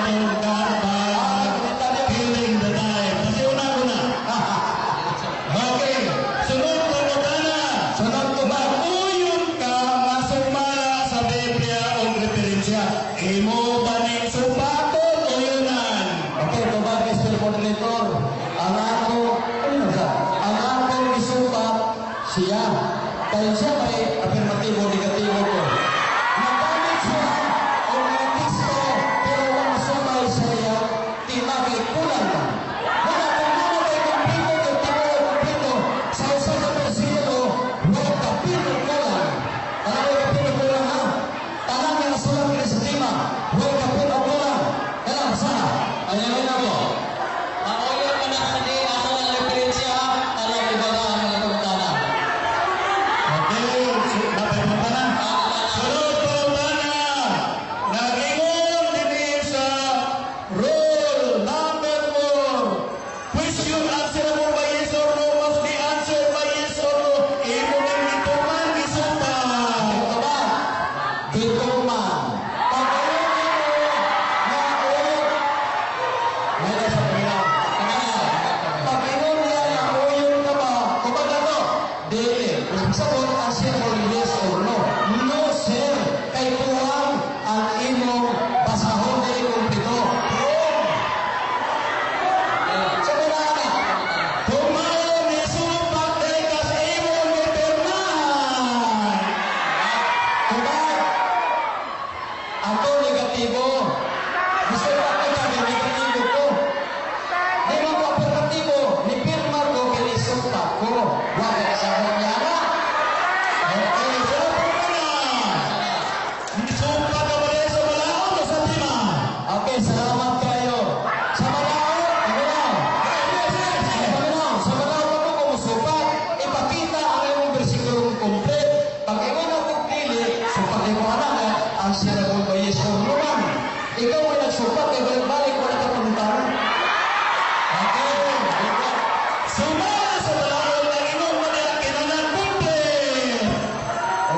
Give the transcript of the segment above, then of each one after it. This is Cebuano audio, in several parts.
atong Carbide killing the time. Kasi una ko na. Okay, sunod pangutana. Sunod ko ba? Mag-uyon ka nga sumala sa Biblia o referensya. Imo ba ning supaton uyunan? Okay, tubag, Mr. Moderator. Ang ako, ano sa? Ang akong isupat siya. Kaya siya may afirmatibo, negatibo ko. Nagamit siya o mga teksto, pero wa masumay sa iyang tema kay kulang man. Wala kung ano kay kumpleto, kay tinuod kumpleto sa usa ka bersikulo, wa kapin og kulang. Ano wa kapin og kulang, ha? Tanan nga nasulat diri sa tema, wa kapin og kulang. Kaya sana. Ayaw na po. Ang uyon man ang hindi ako ang referensya, alam iba na ang mga pangutana. Okay, napay pangutana. Sunod pangutana. Nag-ingon dinhi sa rule number 4. Question answerable by yes or no must be answered by yes or no. Imo ning gituman, gisupat? Ito ba? Gituman. Pag-uyon mo nga uyon. May nasa Panginoon. Pag-ingon niya nga uyon ka ba? Kumbaga to, dili. Kung sabot, answer yes or no. No, sir. Kay kuwang ang imong basahon, dili kumpleto. Wrong. Sa mga na, Kung mao nisupat dili ka sa imong gipirmahan. Tubag. Ako negatibo. Gusto ko ako kami negatibo ko. Di man ko afirmatibo, ni pirma ko kay nisupat ko. Wa kay kasabot niya na. Okay, sunod pangutana. Nisupat ka ba rin sa balaod o sa tema? Okay, salamat kayo. Sa balaod, Panginoon. Panginoon, sa balaod ako kung musupat, ipakita ang imong bersikulong complete. Pag ingon ako dili, supat mo anak eh, answerable by yes or no man. Ikaw ay nagsupat, kay balik-balik, wala ka pangutana. Okay. Sumala sa balaod ang imong mga kinahanglan complete.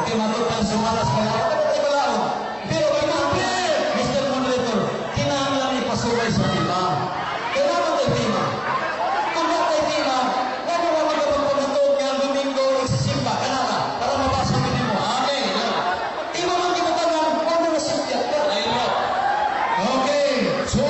Okay, matod pa sumala sa balaod. Ano tayo balaod? Pero kinahanglan, Mr. Moderator, kinahanglan ipasubay sa tema. Kailangan tayo tema. Kung wala tayo tema, ngano wa magpapagpagatuon nga ang Domingo igsisimba, kanana, para mabasa mo. Okay, no. Imo man gibutangan, ano na siya ka? Ayun bro. Okay. So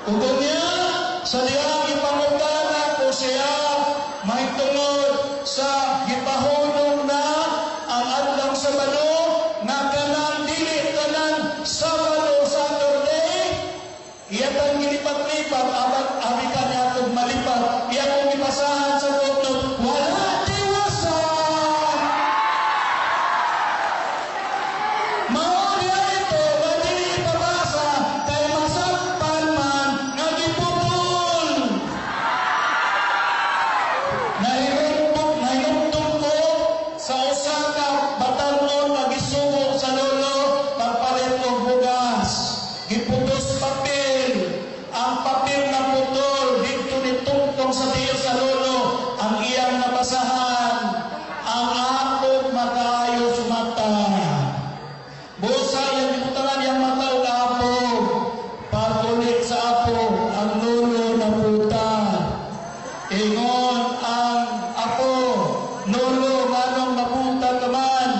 Ug niya sa dihang ipangutana ko siya mahitungod sa gipahunong na ang adlaw Sabado nga kanang dili tanan Sabado, Saturday, iya tang gilipat-lipat abat abi ka niya kog malipat, iya kong gibasahan sa footnote, wala tiwasa. Mao niya ito nga dili ipabasa kay masakpan man nga giputol. Nahinumdum ko sa usa ka batan-on nga gisugo sa lolo pagpalit og bugas. Giputos papel. Ang papel na putol didto ni tungtong sa tiil sa lolo ang iyang nabasahan. Ang akong makaayo mata. Busa yang gibutangan yang mata og apog. Pag-uli sa apo, ang lolo naputa. Ingon ang apo, "Lolo, nganong naputa ka man?"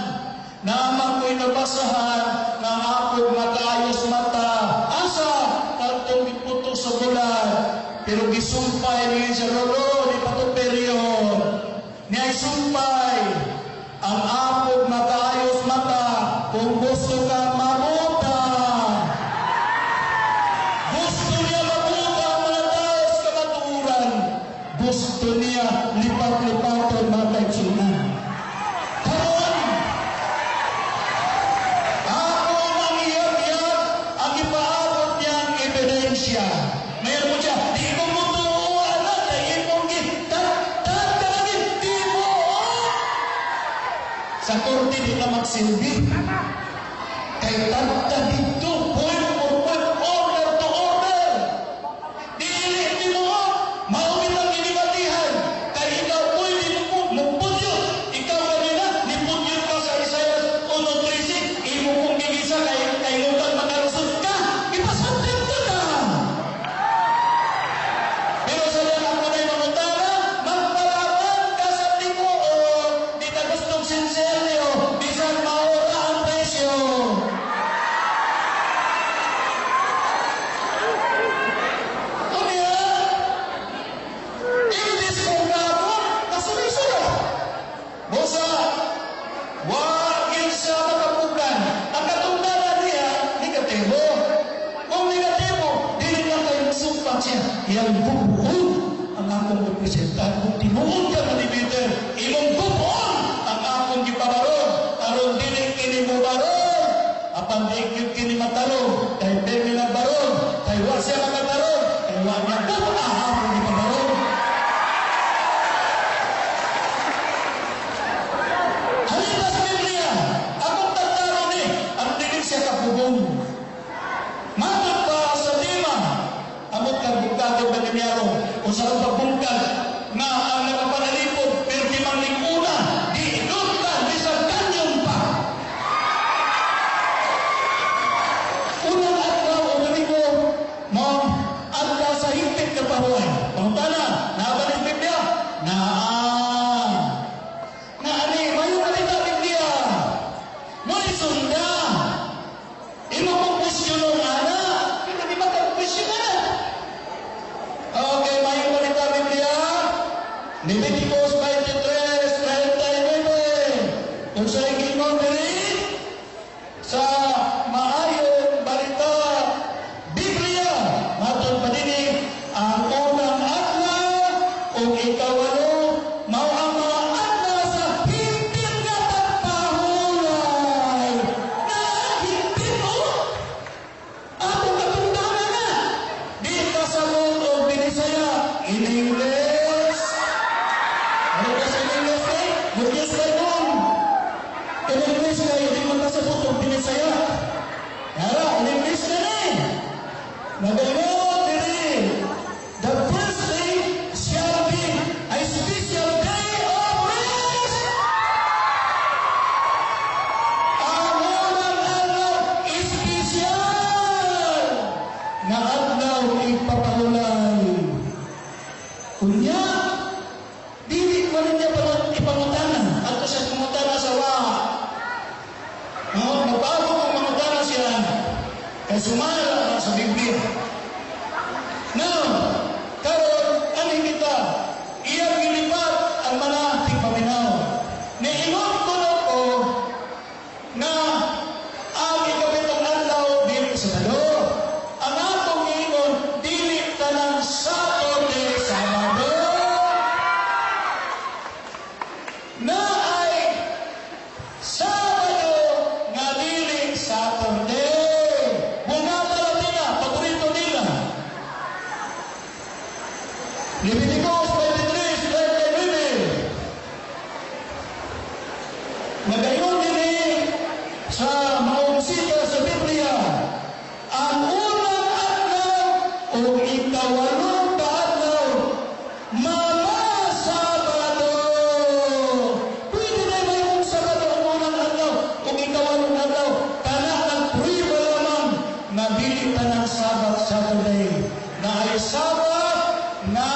"Naa man ko'y nabasahan ng apog makaayos mata." "Asa?" "Katong giputo sa bulan." Pero gisumpay niya siya, "Lolo, di patuperyon." Niya sumpay, ang apog makaayos mata, kung gusto ka mabuta. Gusto niya mabuta ang mga tao sa kamatuoran. Gusto niya lipat-lipaton, mga kaigsunan. Karon, ako ang iyag-iyag ang ipaabot niyang ebidensya. Mayroon mo siya, di ko mo tuo, anak, kay imong gitagtag ka lagi, di mo, oh! Sa korte di ka magsilbi. Kay tagta dito, point for point, order to order. Dili di mo, mao bitang gidibatihan. Kay ikaw pwede mo mupudyo. Ikaw kanina, nipudyo ka sa Isaiah 1:13, imo kong gigisa kay ngutang makalusot ka. Ipasundin ka ka. Pero sa lang ako na mangutana, magpalaban ka sa tibuok, di ka gustong sinseryo, bisan maura ang presyo. Unya, imbis kong gabon, kasuloy-sulo. Busa, wa gyud siya makapugan. Ang katungdanan niya, negatibo. Kung negatibo, dili lang kayo musumpak siya. Iyang bubuon ang akong representan. Kung tinuod ka nga debater, imong bubuon ang akong gipabaron. Aron dili kini mo baron. Apan di gyud kini matarong. Kay permi lang baron. Kay wa siya makatarong. Kay wa niya bubuon ang akong gipabaron. Halina sa Biblia, akong tagtaro ni, ang dili siya kapugong. Matod pa sa tema, amot kang bugkagod ba nimyaro, o sa pagbungkag, nga ang nakapanalipod, perti mang linguna, di idot ka, bisan kanyon pa. Unang adlaw o Domingo, mo adlaw sa higpit nga pahuway. Pangutana, naa ba ni Biblia? Naa. Nga ani, mayo balita Biblia. Mo sunda. Imo mong kwestiyonon ana, pero di ba ka question ana? Okay, mayo balita Biblia. Leviticus 23:39. Kung sa ingon diri sa maayong balita Biblia, matod pa dinhi ang unang adlaw ug ikawalo mao ang mga adlaw sa higpit nga pagpahulay. Na higpit mo? Atong katungdanan na. Di kasabot og Binisaya. In English. Ano ka sa English eh? Good news Bible. In English kayo, di man kasabot og Binisaya. Yara, in English na ni. Nagaingon diri. The first day shall be a special day of rest. Ang unang adlaw, espesyal nga adlaw ipapahulay. Unya, dili man niya ipangutana. Ato siya pangutana sa wa. No, magbago kung mangutana siya. Kay sumala sa Biblia. Leviticus 23:39. Nagaingon diri sa maong sita sa Biblia, ang unang adlaw o ikawalong kaadlaw, mama-Sabado. Pwede na may Sabado ang unang adlaw o ikawalong adlaw. Kana ang prueba lamang na dili tanang Sabbath Saturday. Na ay Sabbath na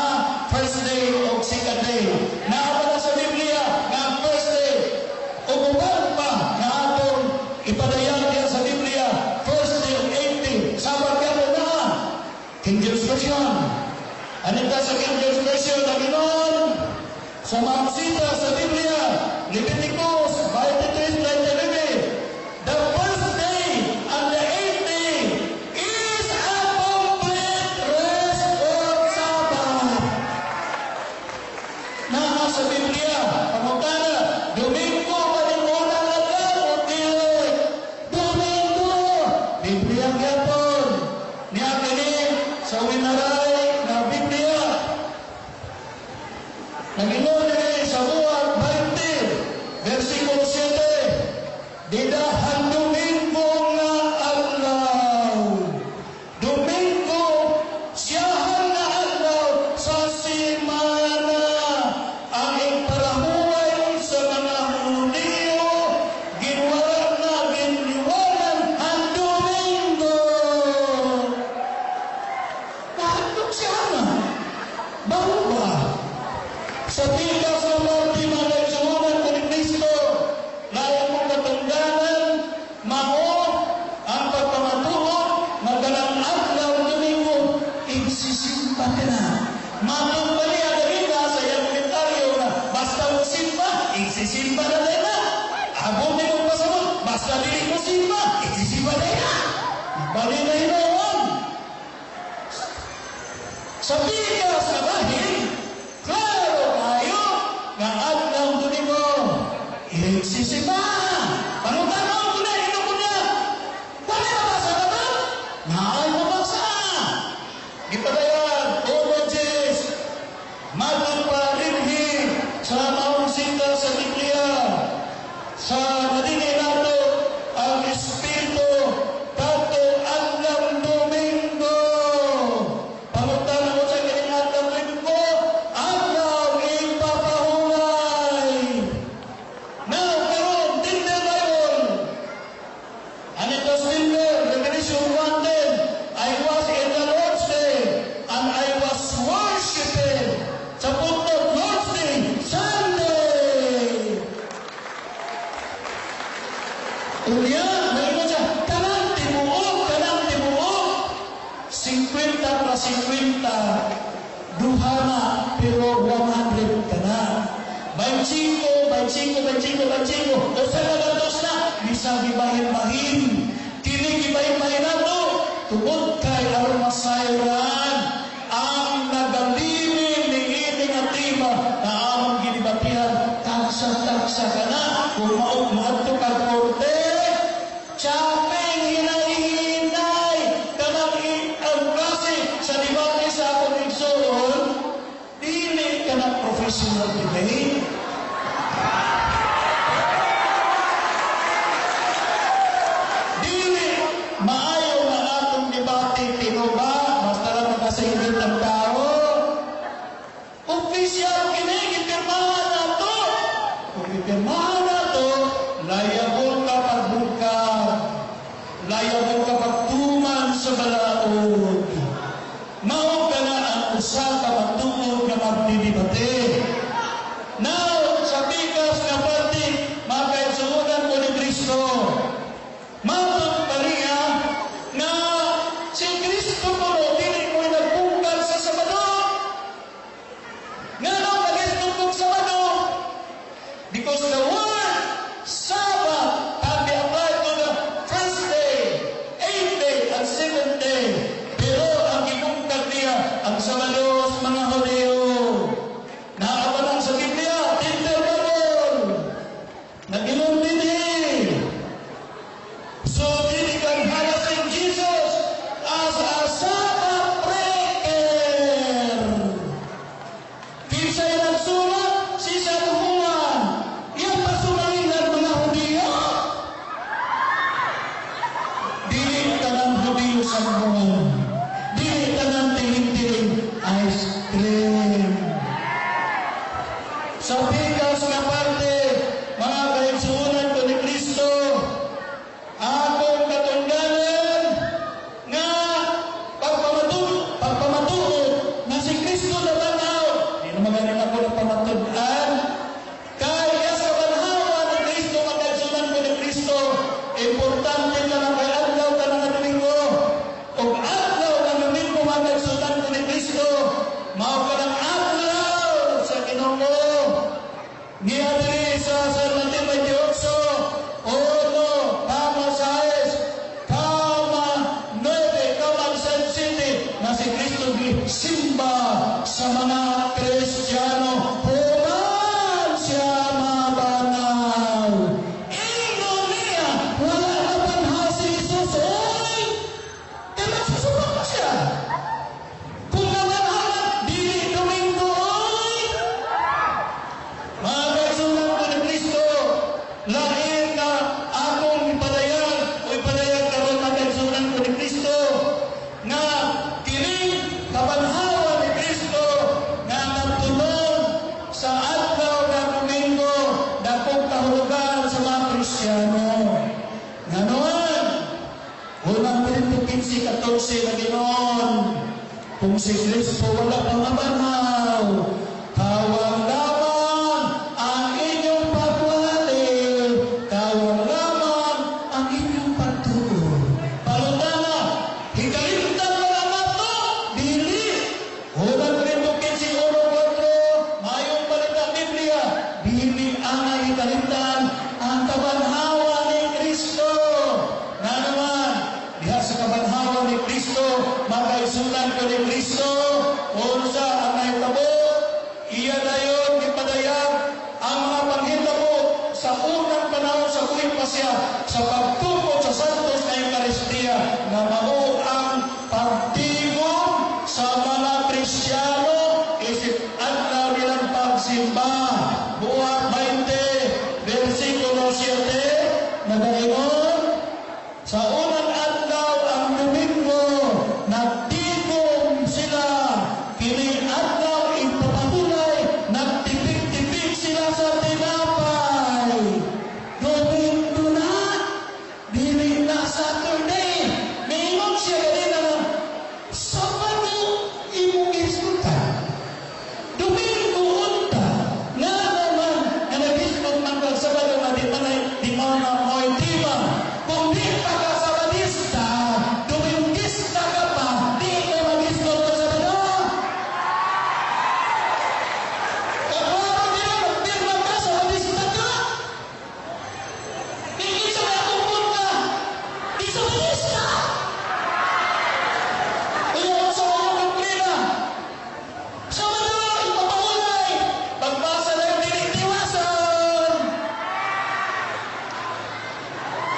first day o second day. Naa ba na sa Biblia nga ang first day o uban pa na atong ipadayag diya sa Biblia, first day o eighth day, Sabbath gyapon na? King James Version. Ano ta sa King James Version ang ingon sa mga sita sa Biblia, Leviticus 23:39, "The first day and the eighth day is a complete rest or Sabbath." Naa sa Biblia, pangutana, Domingo pa rin unang adlaw o dili? Domingo! Biblia gyapon. Niya kini sa Winaray na Biblia. Nag-ingon diri sa Buhat 20, versikulo 7, "Didahan Domingo nga adlaw." Domingo, siyahan nga adlaw sa semana. Ang iparahuway sa mga Hudiyo, ginwala na, ginliwanan ang Domingo. Nahadlok siya na. Bago ba? Sa tikas ng parte mga kaigsuonan ko ni Kristo, lain mong katungdanan, mao ang pagpamatuod nga kanang adlaw Domingo, igsisimba ka na. Matong pa niya ganina sa iyang komentaryo na basta mo simba, igsisimba na din na. Abot ni mo pasabot, basta dili mo simba, igsisimba na na. Bali na hinoon. Sa pikas na bahin, klaro kayo nga adlaw Domingo, igsisimba. Pangutanon ko na, ino ko na. Wala ba sa kaban? Naay mabasa. Gipadayan, O Moses, matod pa dinhi sa maong sita sa Biblia, sa nadini nato ang Espiritu, tato adlaw Domingo. Pangutana mo sa kining adlaw Domingo, adlaw ipapahuway. Now, karon, Tyndale Bible. And it was Tyndale, Revelation 1:10, "I was in the Lord's day, and I was worshiping." Sa punto, Lord's Day, Sunday. Unya, mayroon siya, kanang tibuok, kanang tibuok. 50 plus 50, duha na, pero 100 ka na. 25, 25, 25, 25, o sa dos na, bisag gibahin-bahin. Kini gibahin-bahin nato, tungod kay aron masayran ang nagalimin ni ini nga tema na among ginibatihan, tagsa-tagsa ka na kung maog moadto kag korte, chapeng hinay-hinay kanang ang klase sa debate sa akong igsoon, dili ka na professional debate. Dili maayo nga atong debate tinuba basta lang makasingit ang tao. Official kini, gipirmahan nato. Kung ipirmahan nato, liable ka pagbungkag, liable ka pagtuman sa balaod. Mao ka na ang usa ka matuod nga magdidebate. Now, sa pikas nga parte, mga kaigsuonan ko ni Kristo, matod pa niya nga si Kristo kuno dili mo'y nagbungkag sa Sabado. Nga nag kong Sabado? Because the word Sabbath can be applied to the first day, eighth day, and seventh day. Pero ang gibungkag niya, ang Sabado. Ice cream. Sa pikas nga parte, mga kaigsuonan ko ni Kristo, akong katungdanan nga pagpamatuod na si Kristo nabanhaw. Di naman ganin ako ng pamatud-an. Kaya sa kabanhawa ni Kristo, makaigsuonan ko ni Kristo, importante na lang kay adlaw ka nga Domingo. Ug adlaw nga Domingo, mga kaigsuonan ko ni Kristo, mao ka ng adlaw sa Ginoo. Niya diri sa San Mateo 28, 1, kama 6, kama 9, kama 7, na si Kristo simba sa mga Kristiyano. Human siya mabanhaw. Ingon niya, wala nabanhaw si Jesus. Oy! Kaya magsusupak pa siya. Kung nabanhaw na, dili Domingo, oy! Mga kaigsuonan ko ni Kristo, lain na akong ipadayag o ipadayag karon, mga kaigsuonan ko ni Kristo, nga kining kabanhawan ni Kristo nga nagtulong sa adlaw nga Domingo dakong kahulugan sa mga Kristiyano. Nganoan, Unang Corinto 15:14 na ginoon, kung si Kristo wala pang mabanhaw, kawang lamang ang inyong pagwali, kawang lamang ang inyong pagtuo. Pangutana, hikalimtan mo lang ato, dili. Unang Corinto 15:1-4, mayong balita Biblia, dili ang hikalimtan ang kabanhawa ni Kristo. Nga naman, diha sa kabanhawa ni Kristo, makaigsuonan ko ni Kristo, unsa ang nahitabo, iya dayon gipadayag ang mga panghitabo sa unang panahon sa buhi pa siya sa pagtukod sa Santos na Eucharistia nga mao ang pagtigom sa mga Kristiyano isip adlaw nilang pagsimba. Buhat 20 versikulo 7 nagaingon, sa unang adlaw, ang Domingo, nagtigom sila. Kini adlaw ipapatulay, nagtipik-tipik sila sa tinapay. Domingo na, dili na Saturday. Mingon siya ganina na, Sabado imong gisgutan. Domingo unta, nga naman, nga nagisgot man kag Sabado nga di man ay, di man na mo'y tima. Kung di pa ka Sabadista, Domingista ka pa, di ka magisgot ka Sabado. Kaklaro nila, magpirma ka, Sabadista ka. Hindi sa may akong punta, di Sabadista. Kaya sa mga doktrina, Sabado, ipapahulay. Pagbasa na yung dili tiwasan.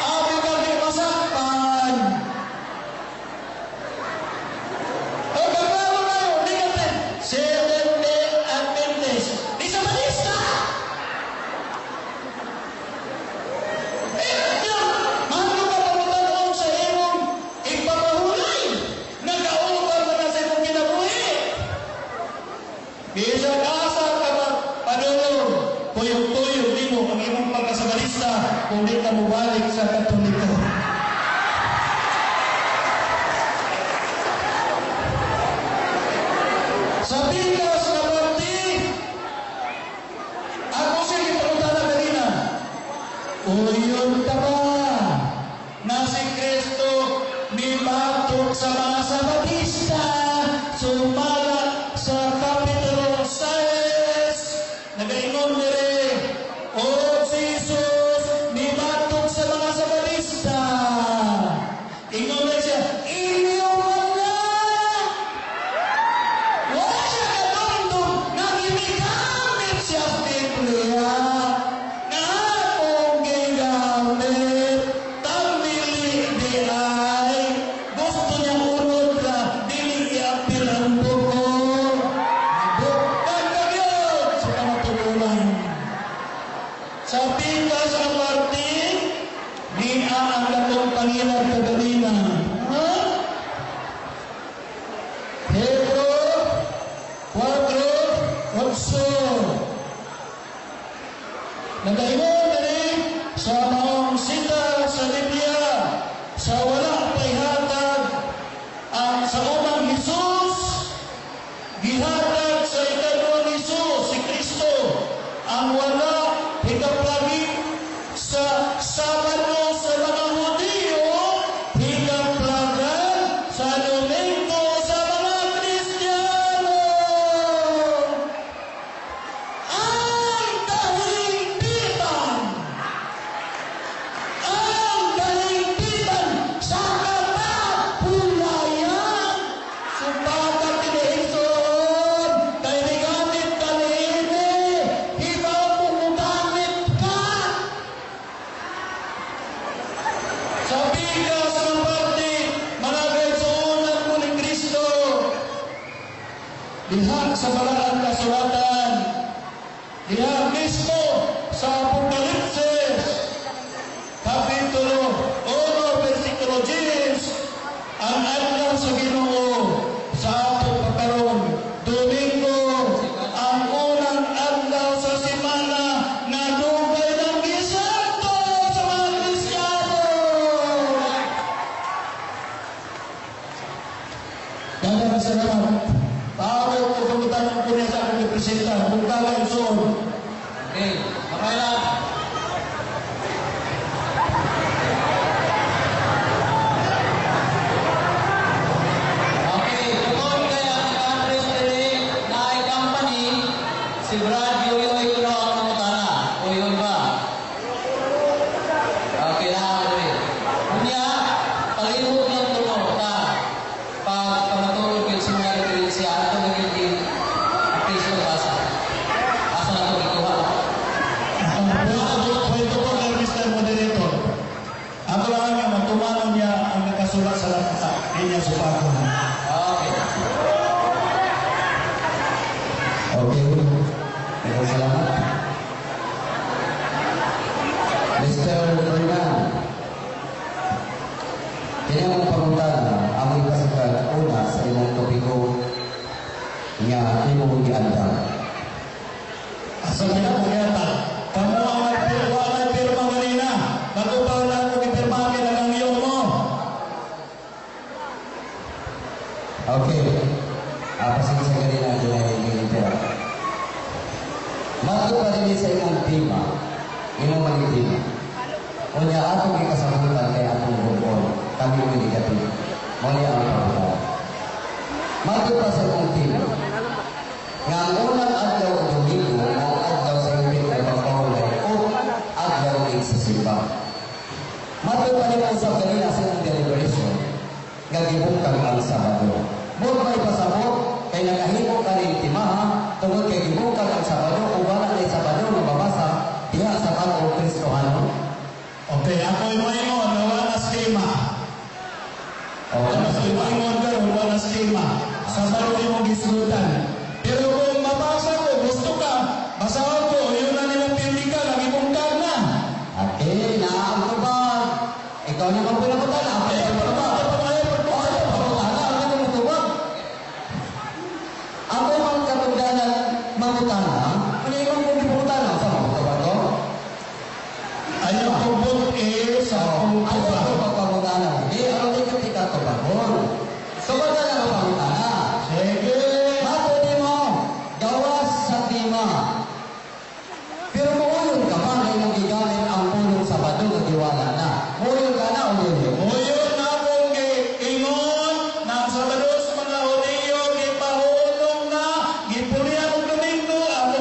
Abi ka di masakpan. O kaklaro kayo, di ka te. Seventh-day Adventist. Di Sabadista. Eh, yun, mahal ka pamutanon sa imong ipapahulay. Nagkauban na sa imong kinabuhi. Bisag asa ka pa padulong, tuyok-tuyok nimo ang imong pagkasabalista kung di ka mubalik sa Katoliko. Sa pikas nga parte, ako siya gipangutana kanina, uyon ka ba na si Kristo mibatok sa mga Sabatista sumala sa Kapitulo 6? Nagaingon dire, o si Jesus mibatok sa mga Sabatista. Ingon na siya, inyo man na. Wala siya kadumdum nga ginigamit siya sa Biblia. Nga akong gigamit, tambili di ay, gusto niya unod ka, dili i-apil ang buko. Buktan ka yun sa kamatuoran. Sa pikas ang parte, niya ang katong pangilan kaganina. Ha? Hebrew Nagaingon diri sa maong sita sa Biblia sa wala pa'y hatag ang sa unang Jesus, gihatag sa ikaduhang Jesus, si Kristo, ang wala hikaplagi sa Sabado sa mga Hudiyo, hikaplagan sa Domingo sa mga Kristiyano. Ang kahigpitan! Ang kahigpitan sa katapulayan! Supata kini, igsoon, kay nigamit ka niini, hibaw kung mugamit ka. Sa pikas ng parte, mga kaigsuonan ko ni Kristo, diha sa balaan kasulatan, diha mismo sa Apokalipsis, Kapitulo 1, versikulo 10, ang adlaw sa Ginoo sa ato pagkaron, Domingo, ang unang adlaw sa semana nga dugay ng gisanto sa mga Kristiyano. Daghang salamat. Tawag ko pangutan-on ko niya sa akong gipresenta. Kung kala igsoon. Okay, okay lang. Okay, tungod kay ang nag-address diri na ay company, si Brad Yoyoy kuno ang nangutana. Uyoy ba? Okay lang diri. Unya, palihog lang kuno ta pag pamatulog yung sa mga referensya ato nga gyud appreciate basa. Asa na to gikuha? Ang kwento ko kay Mr. Moderator. Ako lang nga magtumanon niya ang nakasulat sa laptop. Di niya supakon. Okay. Okay. Maraming salamat. Mr. Fernand, kini ang pangutana among ipasukad una sa imong topiko nga imong giandam. Asa may akong yata. Kamu ang nagpirma, walay pirma kanina. Bago pa wala ako gipirma ang iyong mo. Okay. Pasensya kanina ginay interrupt. Matod pa rin sa imong tema, imong mga tema. Unya atong gikasabutan kay atong bukod, kami mo negative. Mao ni ang pangutana. Matod pa sa imong tema, nga ang unang adlaw o Domingo mao adlaw sa imong pagpahulay o adlaw ning sa simba. Matod pa nimo usab kanina sa imong deliberation, nga gibungkag ang Sabado. Mo may pasabot kay nakahimo ka ning timaha tungod kay gibungkag ang Sabado ug wala nay Sabado nga mabasa diha sa bag-ong Kristohanon. Okay, ako imo-ingon na wala schema. O, Ako imo-ingon karon wala schema. Sa baro imong gisgutan. Pero kung mabasa ko, gusto ka, basahon ko, yun na nimong pili ka, lagi bungkag na. Okay, naa ang tubag. Ikaw naman po naman ako Eh, ang tubag. pagpapayag, O, ano pangutana, ang katong tubag. Ako ang katungdanan mangutana, ano imong kung gipangutana sa mga tubag ko? Ayaw kong eh sa akong Ayaw tubag. ko pagpangutana. Di, ano di ka tika tubagon. Tubag na lang ang pangutana. Sige. Matod mo, gawas sa tema. Pero muuyon ka ba nga imong gigamit ang pulong Sabado nga giwala na? Muuyon ka na o dili? Muyon na akong giingon na ang Sabado sa mga Hudiyo gipahulong na, gipulihan og Domingo, ako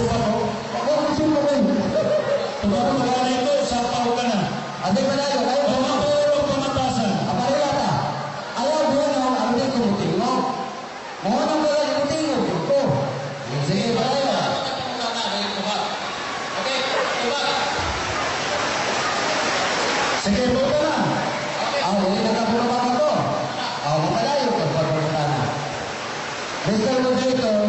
Supa ko. Ako gusto ko eh. Tubag ka na ito, sapaw ka na. Ate padayo, kayo O matuo pamatasan. Aparilata. Ayaw buono, ang di ko mutingog. Mo nang wala yung mutingog ko. Sige, padayo. Okay, tubag. Sige, buka na. Okay. Ah, wala na ka pumababa ko. Ah, mapadayo ka pagpagkana. Mr. Moderator,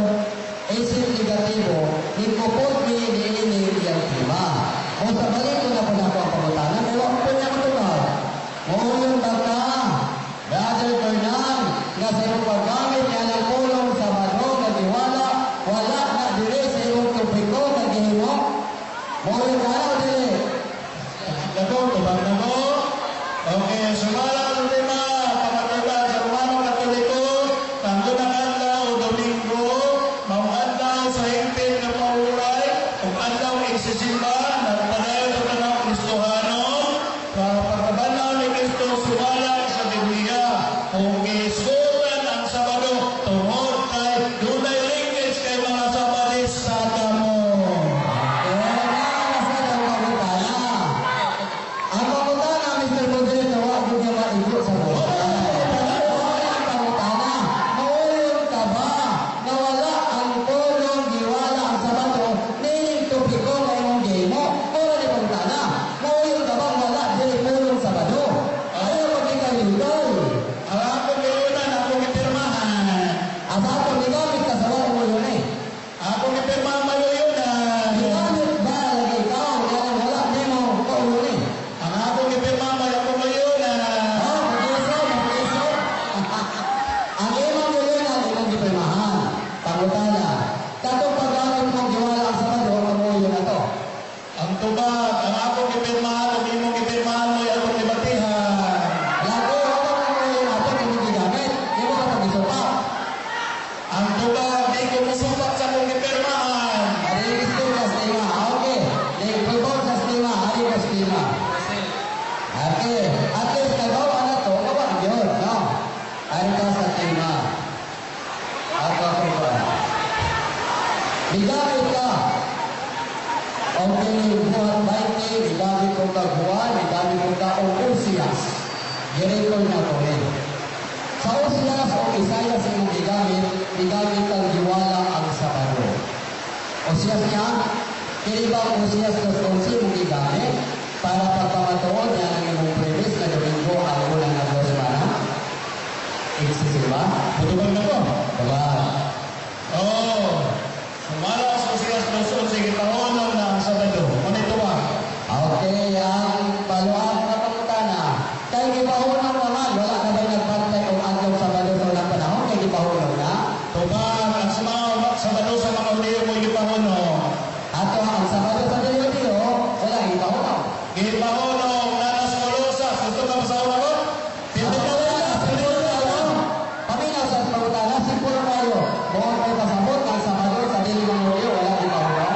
isip negatibo, nikupot ni niini iyang tema. O sa balik ko na po na ako ang pangutana, may wag po niya matubag. Mauyon ba ka, Brother Fernan, nga sa iyong paggamit niya ng pulong Sabado, kag wala na dire sa iyong topiko, kag gihimo? Mauyon ka na o dili? Nako, tubag na ko. Okay, sumala ang tema, pamatiba sa Romano Katoliko, tanggo ng adlaw o Domingo, maong adlaw sa hingpit nga pauray, ug adlaw igsisimba, nagpadayon sa tanang Kristohano, sa pagkabanaw ni Kristo sumala sa Biblia, kung giisutan ang Sabado, tungod kay dunay linkage kay mga Sabadista kamo. Eh, nasa ang pangutana. Ang pangutana, Mr. Moderator, wa gyud niya maigo sa buhay. Mao ang pangutana. Mauyon ka ba na wala ang pulong giwala ang Sabado nining topiko nga imong gihimo? Mao ni pangutana. Mauyon ka ba wala diri pulong Sabado? Ayaw pagkikaliutay. Ang akong gayunan, akong gipirmahan. Asa ako gigamit ka sa wala mo yun eh. Akong gipirmahan mayuyunan. Gigamit ba lagi ikaw nga wala nimo kauyon eh? Ang akong gipirmahan may akong mayuyunan. Oh, mag-iso, mag-iso. Ang imong guyunan, imong gipirmahan. Pangutana, katong paggamit mong giwala ang Sabado, ang muyo na to. Ang tubag, ang akong gipirmahan ug imong gipirmahan mo'y akong gibatihan. Lagi, wala mo muyo na to, imong gigamit. Imo ka pag-isupak. Ang tubag, di ko musupak sa akong gipirmahan. Register ka sa tima. Okay. Nag-propose sa stima, ari ka sa stima. Okay. At least, kagawa na to, gawa yun, no? Ari ka sa tima. Ako, ako ba? Gigamit ka. Okay, buhat 20, gigamit ko ka buwan, gigamit ko ka og Osias. Girecord na ko eh. Sa Osias o Isaias imong gigamit, gigamit kang giwala ang Sabado. Osias niya, kini ba ang Osias 2:11 imong gigamit para pagpamatuod niya ang imong premise na Domingo ang unang adlaw sa semana? Igsisimba? Mutubag na ko. Diba? Oh, sumala sa Osias 2:11, gipahunong na ang Sabado. Ano ito ba? Okay, ang paluan na pangutana. Kay gipahunong naman, wala na ba'y nagbantay og adlaw Sabado sa unang panahon? Kay gipahunong na? Tubag, ang sa mga Sabado sa mga Hudiyo mo'y gipahunong. Ato ang Sabado sa Hudiyo, wala gipahunong. Gipahunong, nanas Colosas. Gusto ka masahol ako? Ato wala, simple kayo. Paminaw sa pangutana, simple kayo. Buong may pasabot ang Sabado sa dili mga Hudiyo, wala gipahunong.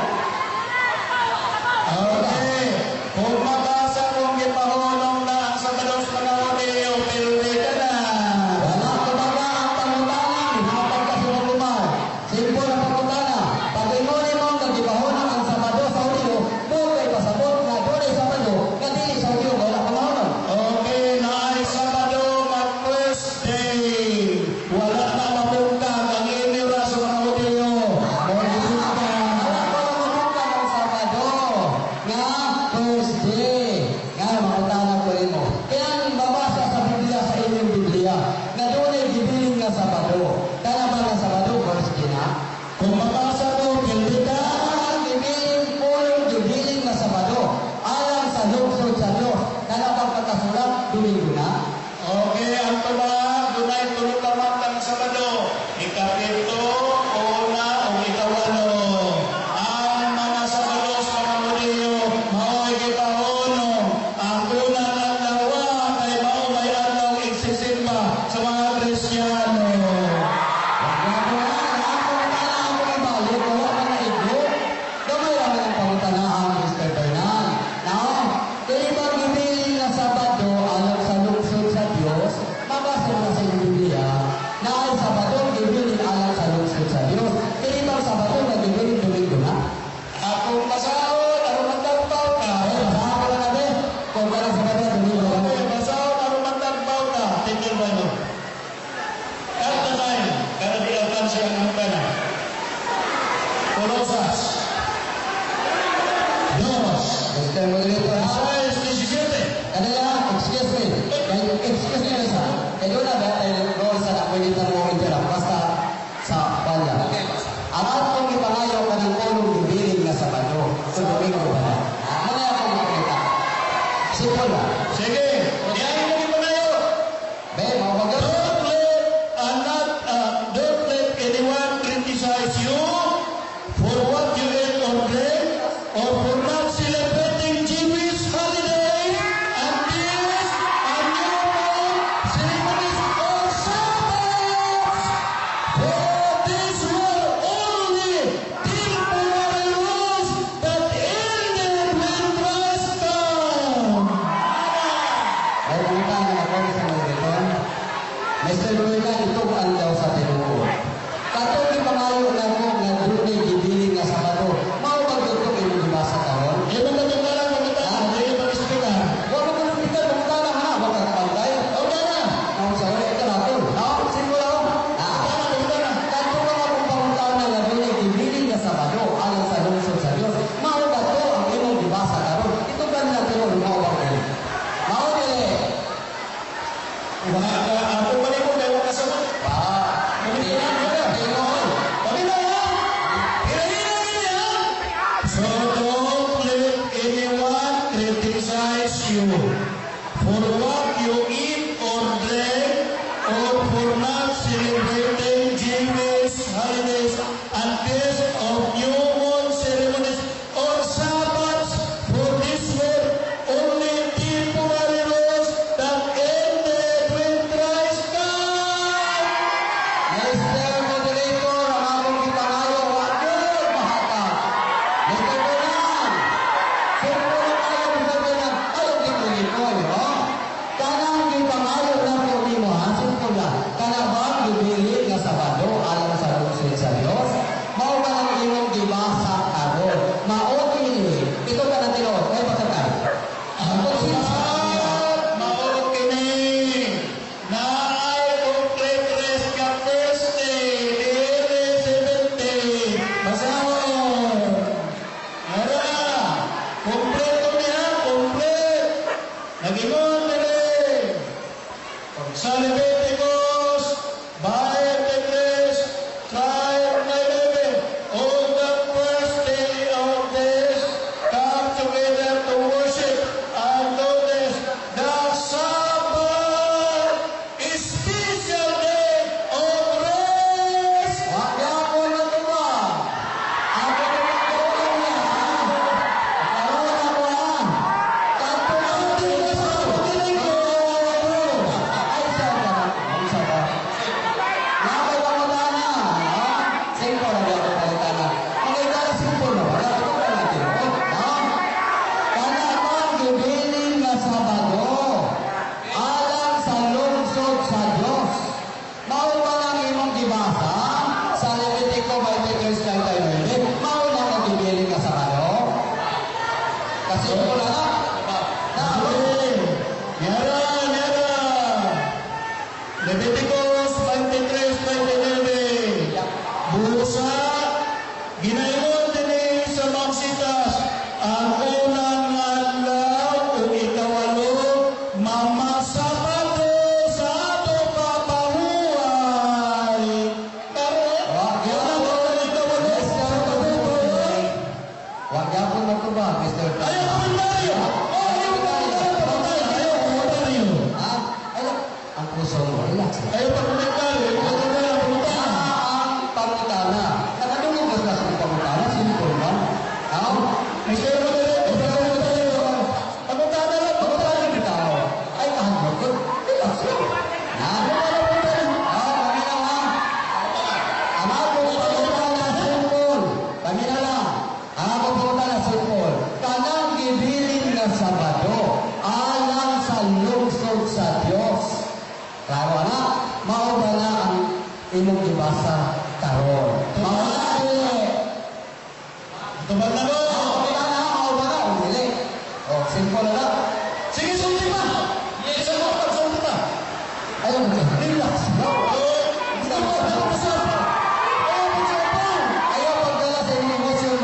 Oras. Dos. Mr. Moderator, ha? 6:17. Kanila, excuse me. Kay, excuse me sa. Kay doon na ba tayo role sa pwede ta mo interrupt basta sa palya. Okay, basta. Ang atong ipangayo kanang unong gibilin nga Sabado, sa Domingo ba na? Ano na akong makita? Simple ba? Sige, diyan mo gipangayo. Be, mao ba gyud? Don't let anyone criticize you for what you eat or drink or for not celebrating Jewish holidays and feasts and new moon ceremonies or Sabbaths. For these were only temporary rules that ended when Christ came. Ay, pangutana na ko sa moderator. Mr. Ruilan, itug-an daw sa tinuod. Katong gipangayo na ko nga dunay gibilin nga Sabado, mao ba gyud tong imong gibasa karon? Eh, maganda lang, maganda. Hindi pa speaker. Wa mo kuno pikar, pangutana ha, wa ka pantay. Okay na. Ang sa ito na to. No, simple lang. Ah. Pangutana. Kadto nga akong pangutana nga dunay gibilin nga Sabado alang sa lungsod sa Dios. Mao ba to ang imong gibasa karon? Itugan na tinuod, mao ba dili? Mao dili? Mga ako pa rin mo, dahil kasama. Ba. Tinuod. Paminaw ha? Hinahinay niya. So don't let anyone criticize you for what you eat or drink or for not celebrating Jewish holidays and feasts of new moon ceremonies or Sabbaths, for these were only temporary rules that ended when Christ came. Mr. Moderator, ang among gipangayo, wa gyud mahatag. Mr. Bernal, simple lang kayo, Mr. Bernal. Ayaw likoy-likoy, ho? Kanang gipangayo na po nimo, ha? Simple lang. Kana ba gibilin nga Sabado alang sa lungsod sa Dios? Mao ba ang imong gibasa karon? Mao kini. Ito ka na tinuod. Kay basta tayo. Ang mao kini naay complete rest nga first day, dili seventh day. Basahon. Ara, kompleto niya, complete. Nagingon dili. Sa Leviticus 23, 39, "On the first day of this, come together to worship and notice the Sabbath, a special day of rest." Wa gyapon na to ba? Ako na karon niya. Karon ako ha. Kadto na ay sa ka na. Ay sa ka. Nakay pangutana. Ha? Simple na gyapon pangutana. Mga ikala simple na wala. Ito pa natin. Ha? Kana bang gibilin nga Sabado alang sa lungsod sa Dios? Mao ba lang imong gibasa sa Levitico 23:39? Mao lang ang gibilin nga Sabado? Kasi wala na. Na, Yara, yara. Leviticus 23:29. Busa, ginaingon dinhi sa Magsitas, ang unang adlaw ug ikawalo, mamasabado sa ato papahuway. Karon, Wa unang adlaw ikawalo, Mr. papahuway. Wa gyapon magtuba, Mr. Ayaw komentaryo! Oh, ayaw komentaryo! Ayaw komentaryo! Ah, ay, ang puso mo, relax lang. Ayaw pa komentaryo! Ayaw komentaryo! Ah, ang pangutana. Nakadungog ba sa pangutana? Simple man. Ah, Mr. Moderator, komentaryo! Pangutana lang, pangutana! pangutana bitaw. Ay, kahadlok ko. Relax lang. Na, ah, paminaw ha. Ang akong pangutana simple. Paminaw lang. Ang akong pangutana simple. Kanang gibilin nga Sabado alang sa lungsod sa Dios. Klaro na, mao ba na ang imong gibasa karon? Mao na dili. Tubag na ko! Pangutana, mao ba na o dili? Oh, simple na lang. Sige, sulti pa! Yes, mo, sulti pa! Ayaw mo, relax lang. Oh, hindi mo, ano pa sa Oh, pa Ayaw pagdala sa imong emosyon.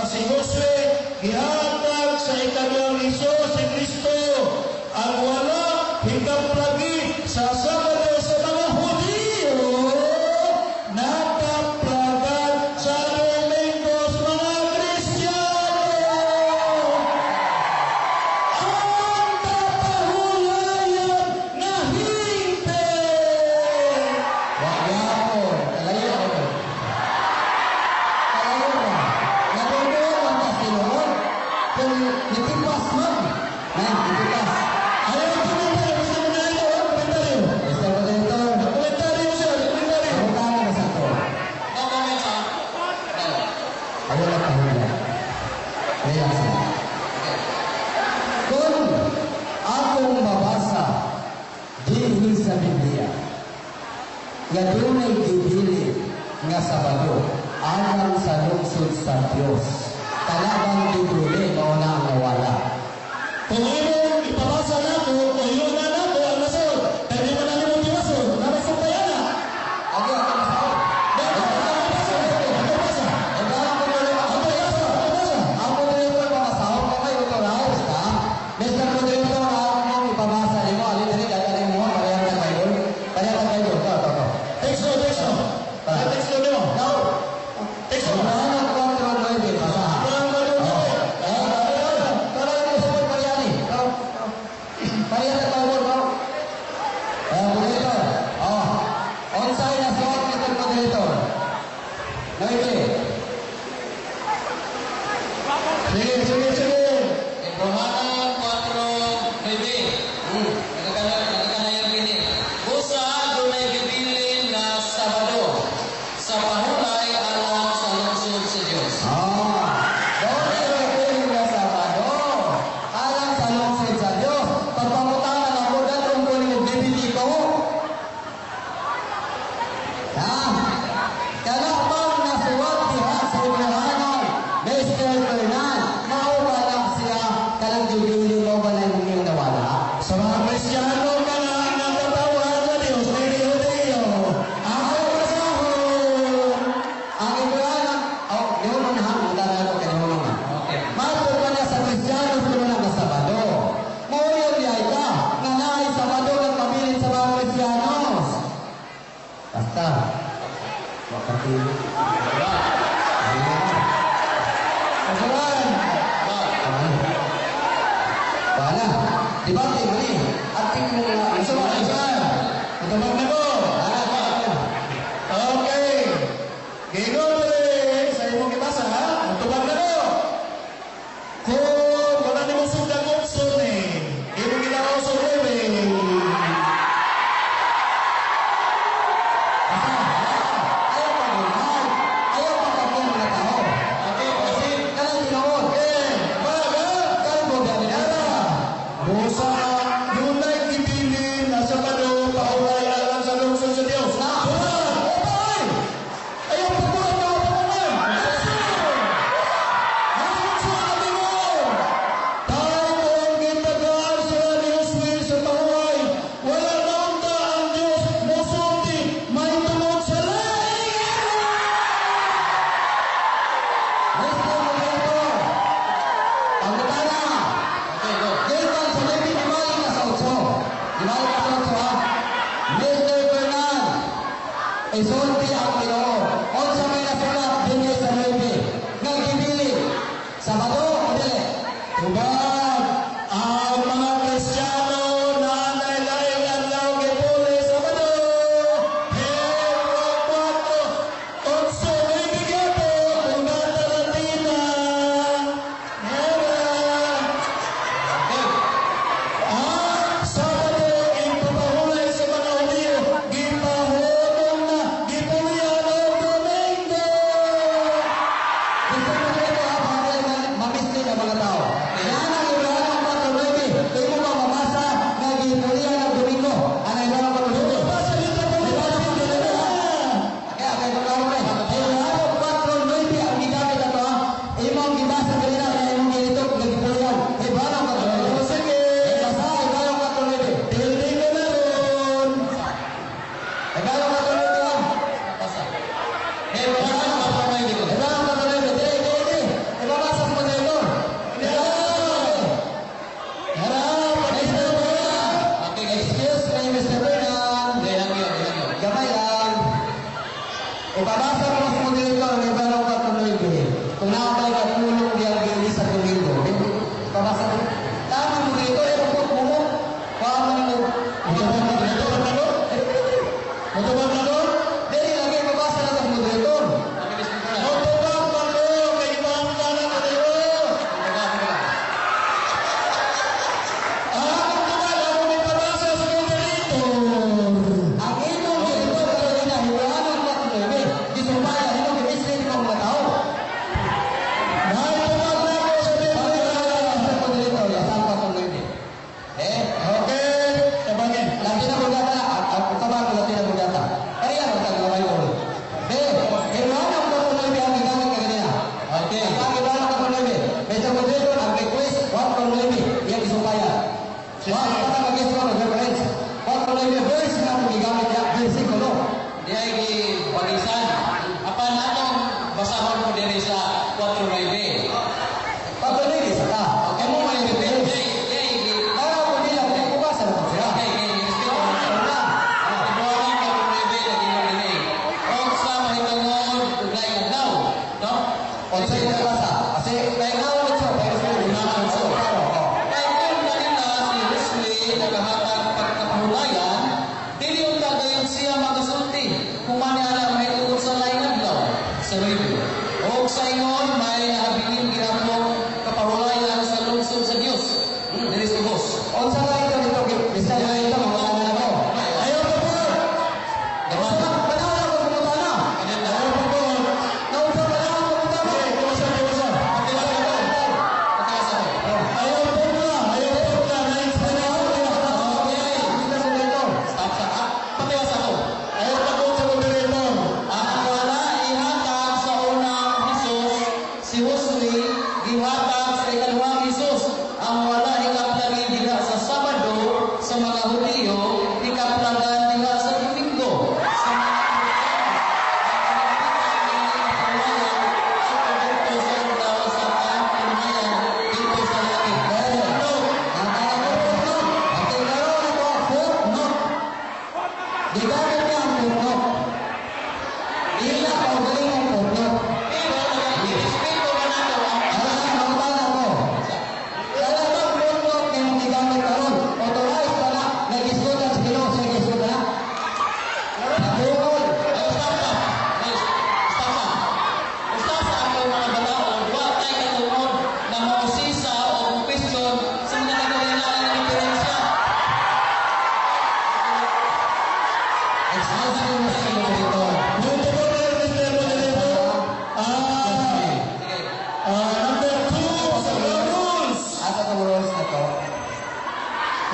si Jose gihatag sa ikaduhang Jesus si Kristo ang wala hikaplagi sa Sabado sa mga Hudiyo, nakaplagan sa Domingo sa mga Kristiyano. Ang kapahulayan nga hingpit. Wa gyapon, kalayo ako. Kalayo ba? Natutuwa man ka tinuod. Kung nitipas man. Nan, nitipas. Ayaw komentaryo, gusto mo na ito, komentaryo. Mr. Moderator, Komentaryo siya, komentaryo. ang tama na sa to. No comments, ha? No. Ayaw na kahulay. Relax lang. Kung akong mabasa dinhi sa Biblia nga dunay gibili nga Sabado alang sa lungsod sa Dios, kana bang gibili mao na ang nawala? Kung imong ipabasa nako, tuyo na nako ang nasod. Kaya di man na nimo tiwason, namasok kaya na. Agi ako masahod. Ako basa. Ako Ako basa, ako basa. Ang moderator makasahod ka kayo authorized, ha? Mr. Moderator, ako mong ipabasa nimo, alin diri kay mo, parehang ka Bible. Parehang ka Bible. To, to, to. Teksto, teksto. Ay, teksto nimo. Now, Teksto. Romano 4:9, basa.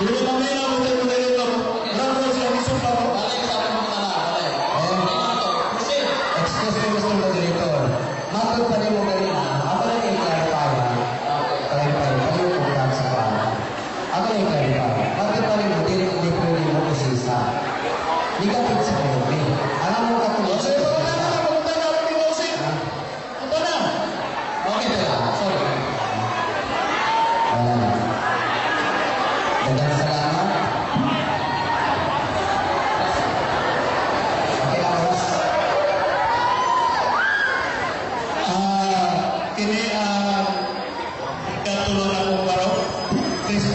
Dili maminaw, Mr. Moderator. Brother siya, gisumpa ko. Balik sa akong pangutana, balik. Eh. Okay na to. Proceed. Excuse me, Mr. Moderator. Matod pa rin mo ganina. Ako lang i-clarify, ha. Clarify. Paliw ko lang sa kuwan. Ako lang i-clarify. Matod pa rin mo, dili hindi pwede mo usisa. Negative sa pwede. Alam mo katulad. Sige, pangutana na, pangutana, pangutana. Pangutana. Okay, teka. Sorry. Wala na. Daghang salamat. Okay lang, boss. Ah, kini ang ikatulo na kong baro. Please,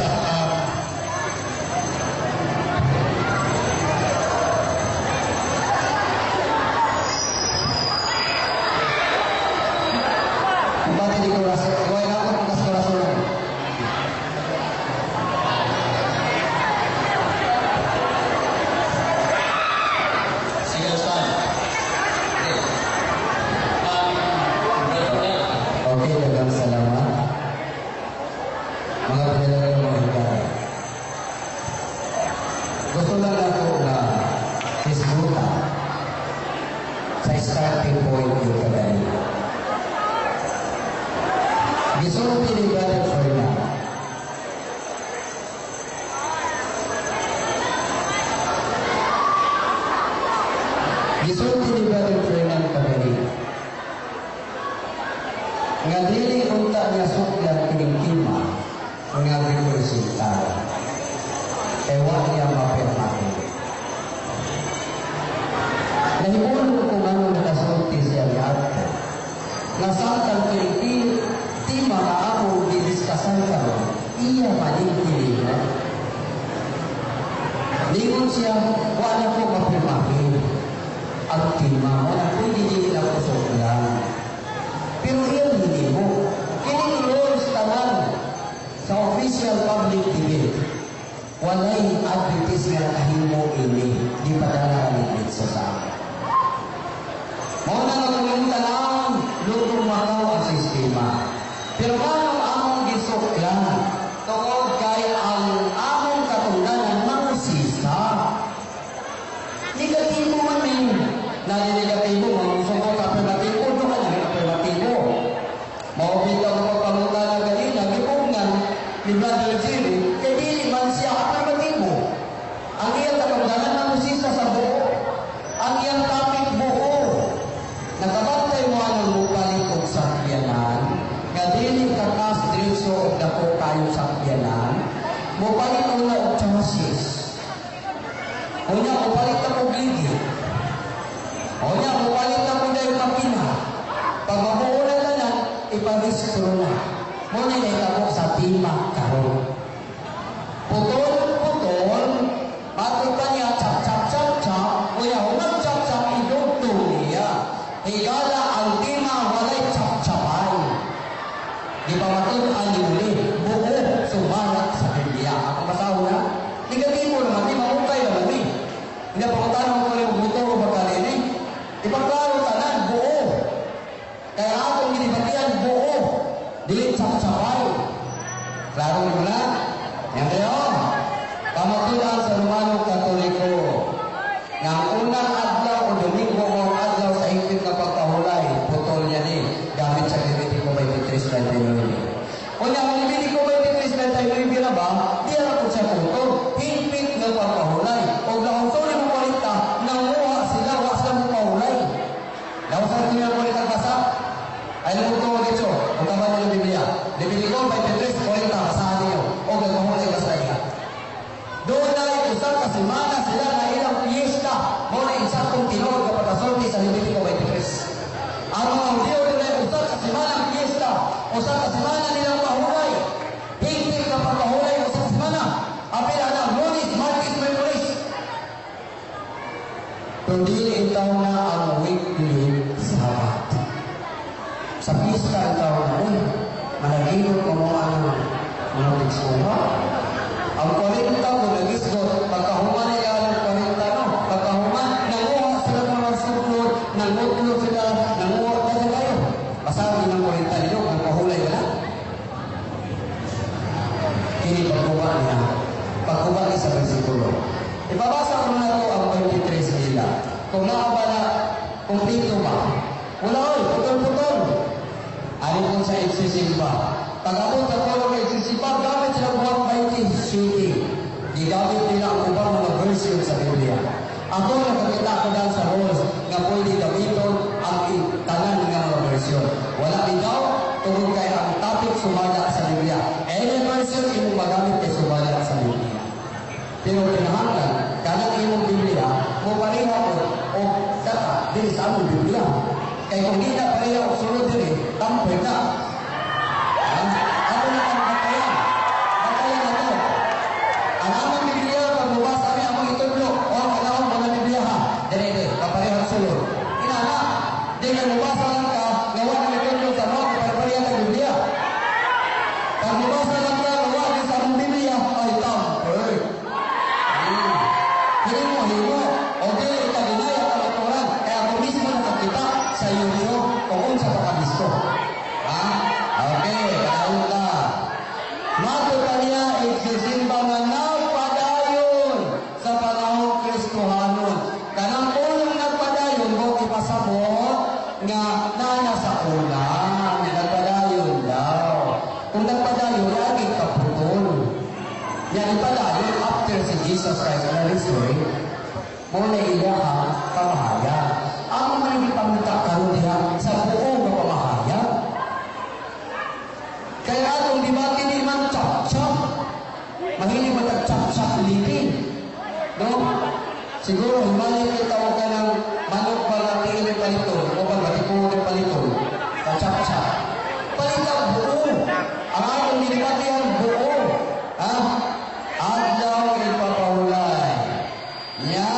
Kumbati di corazon. Iway na ako kung corazon. Sige, Rustan. Okay. Brother Nel. Okay, daghang salamat. Mga pinalalang mga higala. Gusto lang ako na hisguta sa starting point yung kadali. Gisulti ni Brother Ferdinand. Gisulti ni Brother Ferdinand kadali nga dili unta niya suklan kining tema nga representar kay wa niya mapirmahe. Nahibulong ko ngano nakasulti siya ni Arto nga samtang kining tema nga ako gidiskasan karon, iya maning kini. Ningon siya, wa na ko mapirmahe ang tema mo na kung dili na ko suklan. Pero iyang hinimo. Kining rules tanan sa official public debate. Walay Adventist nga nakahimo ini. Di padala ni Mitso sa akin. Mao na nga kung yung tanawon, lutong makaw ang sistema. Pero nganong among gisuklan? Tungod kay ang among katungdanan mangusisa. Negatibo man ni. Naninegatibo, mangusok sa afirmatibo, doon ka na afirmatibo. Mao bitaw ang pagpangutana ganina, gipugnan ni Brother Jerry, kay dili man siya afirmatibo. Ang iyang katungdanan mangusisa sa buo. Ang iyang topic buo. Nakabantay mo ang mupalit og sakyanan, nga dili ka kas diretso og dako kayo sakyanan, mupalit una og chassis. Unya, mupalit na og gigi. Unya, mupalit na og dahil makina. Pag mabuo na tanan, iparehistro na. Mo na nahitabo sa tema karon. Putol, putol, matod pa niya, chap, chap, chap, chap, unya, human chap, chap, idugtong niya. Higala ang tema, walay chap, chapay. Di pa matud-an ni uli, buo, sumala sa Biblia. Ako basahon na, negatibo naman, di maukay naman ni. Hindi pa ko tanong kung ano motor o bakalini. Ipaklaro tanan, buo. Kaya akong ginibatian, buo. Dili chap-chapay. Klaro mo na? Yan kayo. Pamatulan sa Romano Katoliko nga ang unang adlaw o Domingo o ang adlaw sa higpit na pagpahulay, putol niya ni, gamit sa Levitico 23:39. Unya, ang Levitico 23:39 na ba, di na po siya putol, higpit na pagpahulay. O naunso ni mo 40, nanguha sila, wa sila mo pahulay. Lawas sa niya 40 basa, ay lumutong dito, kung tama niyo yung Biblia. Levitico 23:40, basahan niyo. O nagpahulay ba sa iya? Doon na usa ka semana sila na ilang piyesta. Mao na eksaktong tinuod nga pagkasulti sa Levitico 23. Ang mga Hudyo doon ay usa ka semana ang piyesta. Usa ka semana nilang pahulay. Higpit na pagpahulay usa ka semana. Apil ana Lunes, Martes, Miyerkules. Kung dili itaw na ang weekly Sabbath. Sa piyesta itaw na, uy, managilot ko mo ang mga tigsuha. Ang 40 kung nagisgot, pagkahuman nila ang 40, no? Pagkahuman, nanguha sila ng mga suklod, nangutlo sila, nanguha na kayo. Basahin ng 40 ninyo, kung pahulay ka na. Ipabasa ko na to ang 23 nila. Kung naabala, kumpleto ba? Wala oy, putol-putol. Ani po sa igsisimba. Pag-abot sa tulong ng igsisimba, gamit sila buhat 27. Gigamit nila ang ubang mga version sa Biblia. Ako, nakakita ko dahil sa rules nga pwede gamiton ang tanan nga mga version. Wala bitaw, tungod kay ang topic sumala sa Biblia. Any version imong magamit kay sumala sa Biblia. Pero kinahanglan, kanang imong Biblia, mo pareha o o kata diri sa among Biblia. Kay kung di na pareha og sulod diri, tampoy ka. Ha? Ako na kang batayan. Batayan na to. Ang among Biblia, pag mubasa kami, among itudlo, o ang panahon mo na Biblia ha. Dire, dire, kaparehang sulod. Inana, di ka mubasa lang ka, gawa ng itudlo sa mga kapareha ng Biblia. Pag mubasa lang ka, gawa din sa among Biblia, ay tampoy. Himo, himo. O dili ka dinaya kamaturan. Kaya ako mismo nakakita sa YouTube kung unsa ka kabisto. Ha? Okay, kadayon ka. Mato pa niya igsisimba nga nagpadayon sa panahong Kristohanon. Kanang unang nagpadayon mo ipasabot nga nana sa una, nagpadayon daw. Kung nagpadayon, lagi kaputol. Yan ipadayon after si Jesus Christ na resurrect, mo na iya ang pamahayag. Ang man ipangita karon diha sa buo nga pamahayag. Kaya atong debate di man chop-chop. Mahilig man tag chop-chop living. No? Siguro himalay kita og kanang manok ba nga tiil paliton o pag batikuon paliton. Ka chop-chop. Palitag buo. Ang atong debate ang buo. Ha? Adlaw ipapahulay. Nya,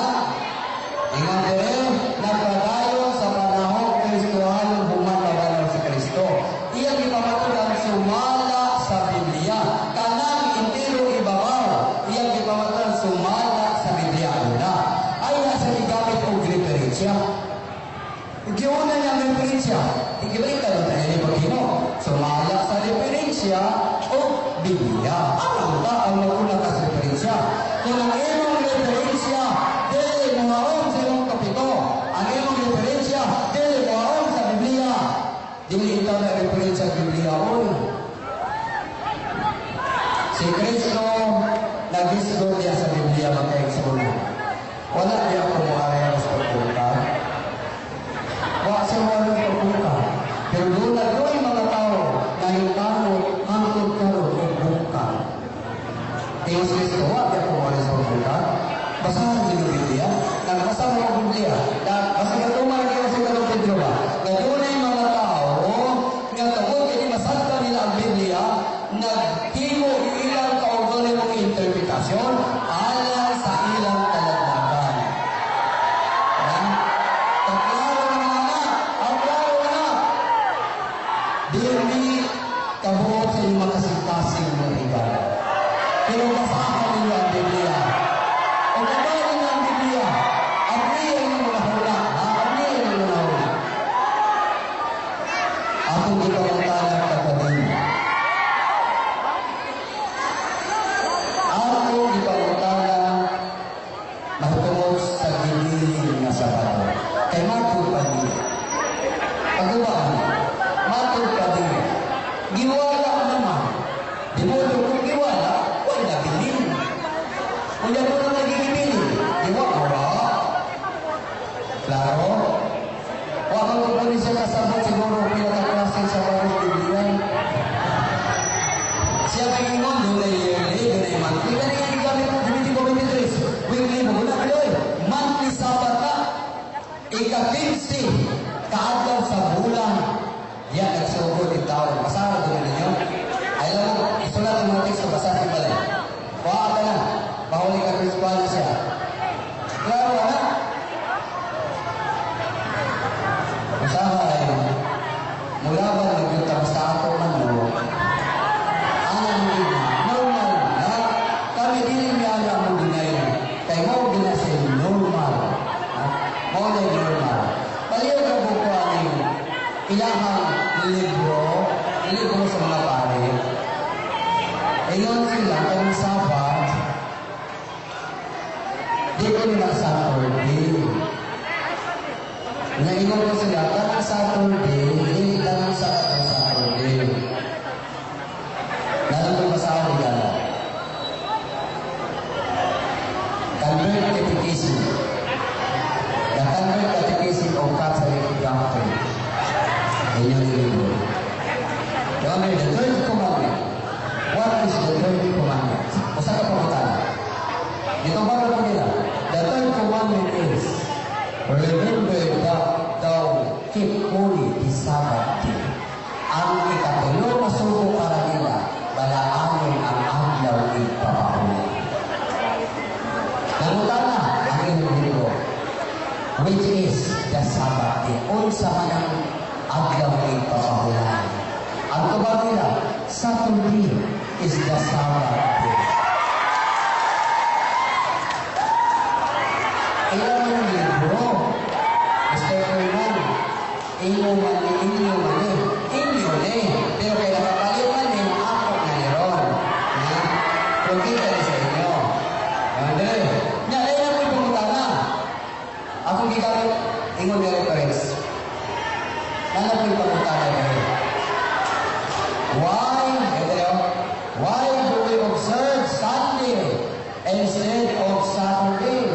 ingon dire, nagpadayon sa panahon Kristohanon human mabanaw si Kristo. Iyang ipamatud ang sumala sa Biblia. Kanang intiro ibabaw, iyang ipamatud sumala sa Biblia una. Ay nasa gigamit og referensya. Giuna niya ang referensya. Ikibalik ka doon tayo ni Pagino. Sumala sa referensya o Biblia. Ano ba ang maguna ka sa referensya? Kung ang imong referensya, dili mohaon sa imong topiko. Ang imong referensya, dili mohaon sa Biblia. Dili ikaw na referensya sa Biblia. Oy. Si Kristo nagisgo niya sa Biblia magkaigsoon. Wala niya ako mo sa pagbuka. Wa siya mo sa pagbuka. Pero doon na doon mga tao na yung kamot hangtod karon og buka. Ingon si Kristo, wa niya ako mo sa pagbuka. Basahan niyo yung Biblia. Nagbasa mo ang Biblia. Basta katuman kayo sa kanong Pedro ba? Na doon ay mga tao nga tungod kay masagta nila ang Biblia, naghimo ilang kaugalingong interpretasyon alang sa ilang kalaglagan. Ha? Ang klaro naman na! Ang klaro na! Dili kabuot sa inyong makasing-kasing mga higala. Pero basahan ninyo ang Biblia. O babahin ninyo ang Biblia. Abrihin ang mga huna. Ha? Abrihin ang mga huna. Atong ipamangkalan kagabi. Atong ipamangkalan mahitungod sa gibilin nga Sabado. Kay matod pa niya. Pag-uba man, matod pa niya. Giwala naman. Di mo kung giwala, wala na bilin. Kung yan mo na nagigibilin, di wa wa. Klaro? Wa kang kukunin siya kasabot siguro pinakaklase sa barong Biblia. Siya kay ingon, doon ay yearly, doon ay monthly. Kaya nga gigamit mo, 24, 23. Weekly mo, muna ka doon. Monthly Sabbath na. Ika-15, kaadlaw sa bulan. Yan, nagsugod yung tao. Basahan doon ninyo. Ay lang mo, isulat ang mga teksto, basahin balay. Kuha ka na. Bahuli ka principal na siya. Klaro na. Usahay, mula ba nagyunta basta ako man no? Anong ina? Normal na. Kami dili mi ana mo dinay. Kay mo gina siya normal. Ha? Mo na normal. Paliw ka po ko aning ilahang libro, libro sa mga pare. Ingon sila kanang Sabat, Ko nila Saturday. Naingon ko sila, kanang Saturday, dili kanang sa Saturday. Lalo ko basahon igala. Convert Catechism. The Convert Catechism of Catholic Doctrine. Inyong libro. Under the third commandment. What is the third commandment? Usa ka pangutana. Dito ba ko nila? The third commandment is, "Remember that thou keep holy the Sabbath day." Ang ikatulo nga sugo para nila, balaanon ang adlaw igpapahulay. Nangutana ang inyong libro, which is the Sabbath day? Unsa man ang adlaw igpapahulay? Ang tubag nila, Saturday is the Sabbath day. Ilang ang libro? Mr. Fernan, imo man ni, inyo man ni, inyo ni. Pero kay nakapalit man ni, ako na ni ron. Ha? Pero kita ni sa inyo. Andre, nya, ay na ko'y pangutana. Akong gigamit, ingon ni reference. Nana ko'y pangutana rin. Why, ito yun, why do we observe Sunday instead of Saturday?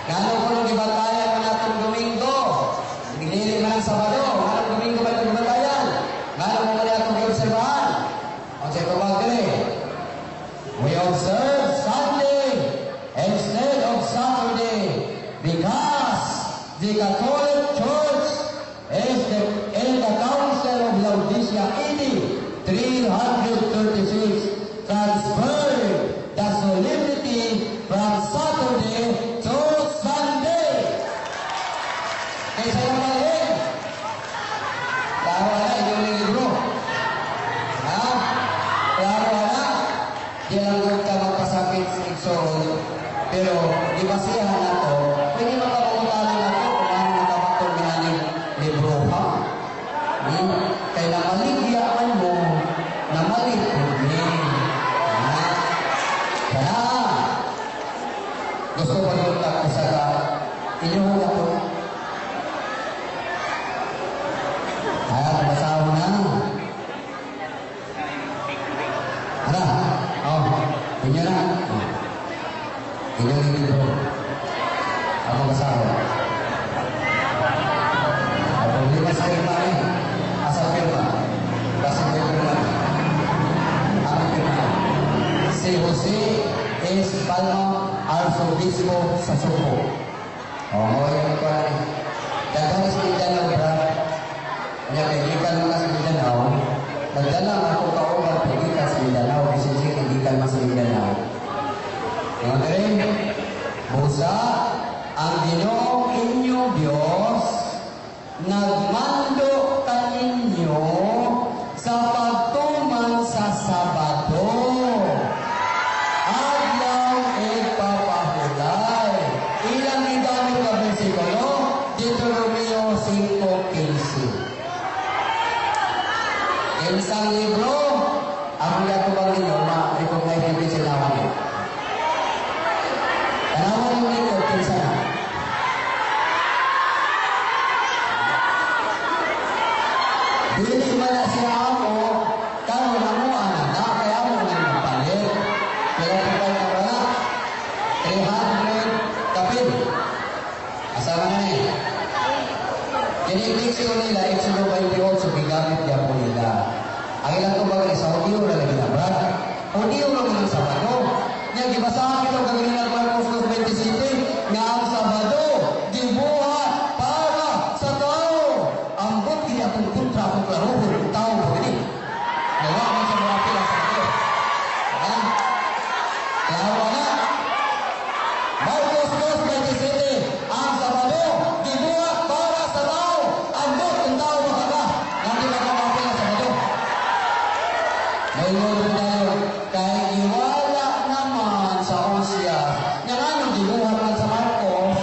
Ngano ko nung gibantayan man atong Domingo? Dili man ang Sabado, nganong Domingo ba itong gibantayan? Ngano mo man atong giobserbahan? Ang sa tubag dili. We observe Sunday instead of Saturday because the Catholic Church is in the Council of Laodicea AD 336 transferred the solemnity from Saturday to Sunday. Kaysa yung malhin. Klaro na, inyong libro. Ha? Klaro na. Di lang kung ka magpasakit sa igsoon, pero di basihan na to, pwede makapangutana na to kung ano nakabaton ni aning libro ha? Kay namaligya man mo, namalikod ni. Ha? Kaya, gusto ko yung usa ka, inyo na to. Kaya, basahon na. Ara, oh, inyo na. Inyo yung libro. Ako basahon. Ang problema sa firma eh. Asa firma? Basta may firma. Ang firma. Si Jose S. Palma, Arsobispo sa Sugbo. Oh, mo yung ko na eh. Daghan sa Mindanao, bra. Nya kay gikan man sa Mindanao, nagdala man ako kauban kay gikan sa Mindanao, bisan siya kay gikan man sa Mindanao. Mga dere, busa ang Ginoong inyong Diyos nagmando kaninyo sa pagtuman sa Sabado. Adlaw igpapahulay. Ilang gigamit na bersikulo? Deuteronomio 5:15. Kinsang libro, ang gatubang ninyo, ma-recognize ninyo sila ni. Tanawan yung likod, kinsa na. Dili man na siya ako, karon amo ana na, kaya mo na nagpalit. Pero kung kayo na wala, 300 kapil. Asama na ni. Kini nila, Exodo 28, gigamit niya po nila. Ang ilang tubag sa Hudiyo na lagi na, Brad. Hudiyo na lang Sabado. Nya gibasahan ito kaganina Marcos 2:27 nga ang Sabado gibuhat para sa tao. Ambot gini akong kontra akong klarohon kung tao ba gini. Nawa man sa mga pila sa Sabado. Ha? Klaro na. Marcos 2:27, ang Sabado gibuhat para sa tao. Ambot kung tao ba ka nga di makamapil ang Sabado. Moingon tayo, kay iwala naman sa Osias. Nga nga gibuhat man sa Marcos,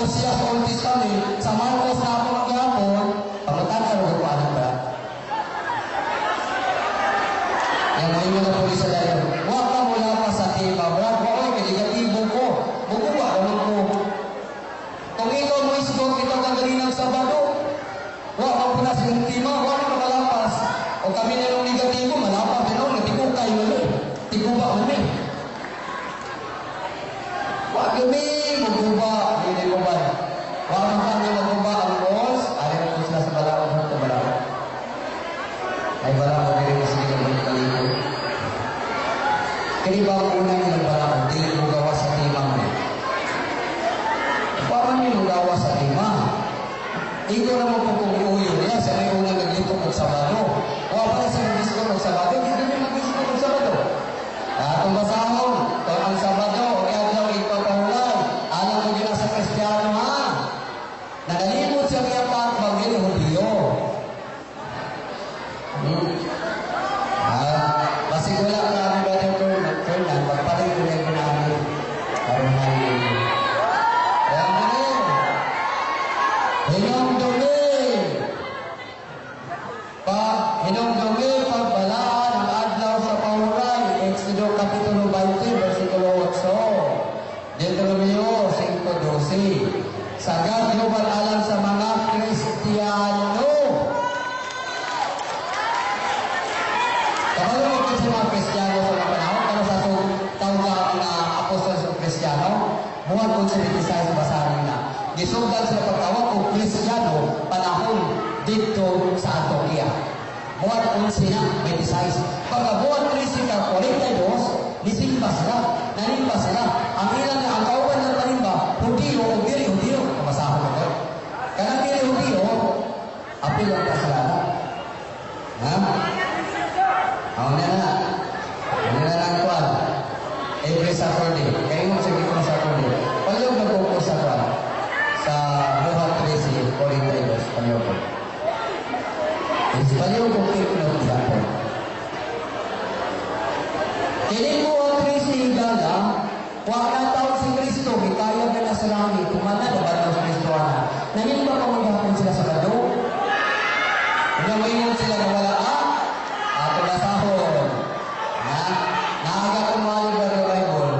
Osias Old Testament, sa Marcos na ako magyapon, pangutana ro ko anak ba? Yang moingon na pulis sa dayon, wa ka mula pa sa tema, brad, wa oy, kay negatibo ko. niya yung negatibo, malapad din ako, tiguka yun eh. Tiguba man eh. Wa kami maguba, hindi ko ba? Wa man kami maguba ang boss, ayaw ko sila sa balaod, sa balaod. Ay balaod, dili ko sige balik-balik. Kini ba ang unang ilang balaod, dili mo gawa sa timang mo. Wa man mi gawa sa timang. Ikaw naman po kung iuyo niya, sa may unang naglitok og Sabado. Wa pa na siya mag-isko og Sabado, hindi kami mag-isko og Sabado. Atong basahon, kung ang Sabado, o adlaw ipapahulay, alam mo gina sa Kristiyano ha. Nanalimot siya kaya patbang dili Hudiyo. Ah, basig wala ka ni Brother Fernan, magpalit ko na yung ginamit. Karon na yun. Ayan na rin. Hinumdumi. Pag hinumdumi, pagbalaan ang adlaw sa pahuray. Exodo Kapitulo 20, versikulo 8. Deuteronomio 5:12. Sagad global alam sa mga Kristiyano. Kabalo mo sa mga Kristiyano sa mga panahon, kano sa tawag ang mga apostol sa Kristiyano, buhat po sa 26 sa basahan nila. Gisugdan sila pagtawag og Kristiyano panahon dito sa Antioquia. Buhat 11 na, 26. Pagka buhat 13 ka 42, nisimba sila, nanimba sila. Ang ilan na ang kauban ng panimba, Hudiyo o dili Hudiyo. Kabasahon mo ko. Kanang dili Hudiyo, apil ang kasalanan. Ha? Ako na na. Ano na lang kuwan. Every Saturday. Kaya mo sige ko Saturday. Palihog nagkuko sa kuwan. Sa Buhat 13, 42. Palihog ko. Is palihog ko take note gihapon. Kini Buhat 13 higala, wa na taon si Kristo, gikayag na na sa langit, tumana na ba sa Kristo ana? Nanimba pa mo sila sa Sabado? Nga moingon sila na wala ah? Ato basahon. Na, naaga kong mga Brother Bible.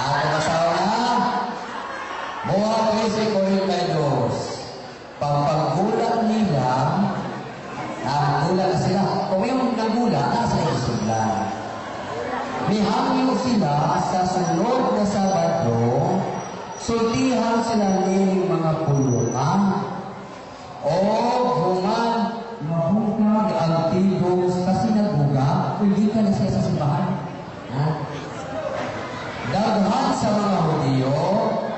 Ato basahon na. Buhat 13:42. Pagpaggulat nila, naggulat na sila. Kung yung nagulat, nasa isuglan. Nihangyo sila sa sunod na Sabado, sultihan sila ning mga pulungan, o human mabungkag ang tibong sa sinaguga, hindi ka na siya sa simbahan. Ha? Daghan sa mga Hudiyo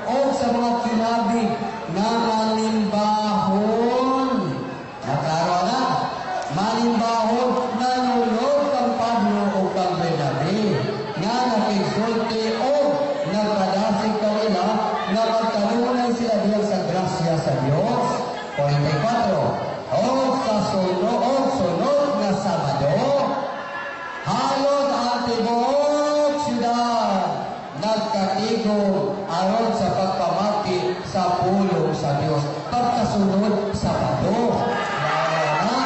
o sa mga kinabig na manimbahon. Naklaro na, manimbahon nanulog kang Pablo o kang Bernabe nga nakigsulti o nagpadasig kanila nga magkanunay sila diyan sa grasya sa Dios. 44. O sa sunod, o sunod na Sabado, halos ang tibuok siyudad nagkatigom aron sa pagpamati sa pulong sa Dios. Pagkasunod Sabado. Na,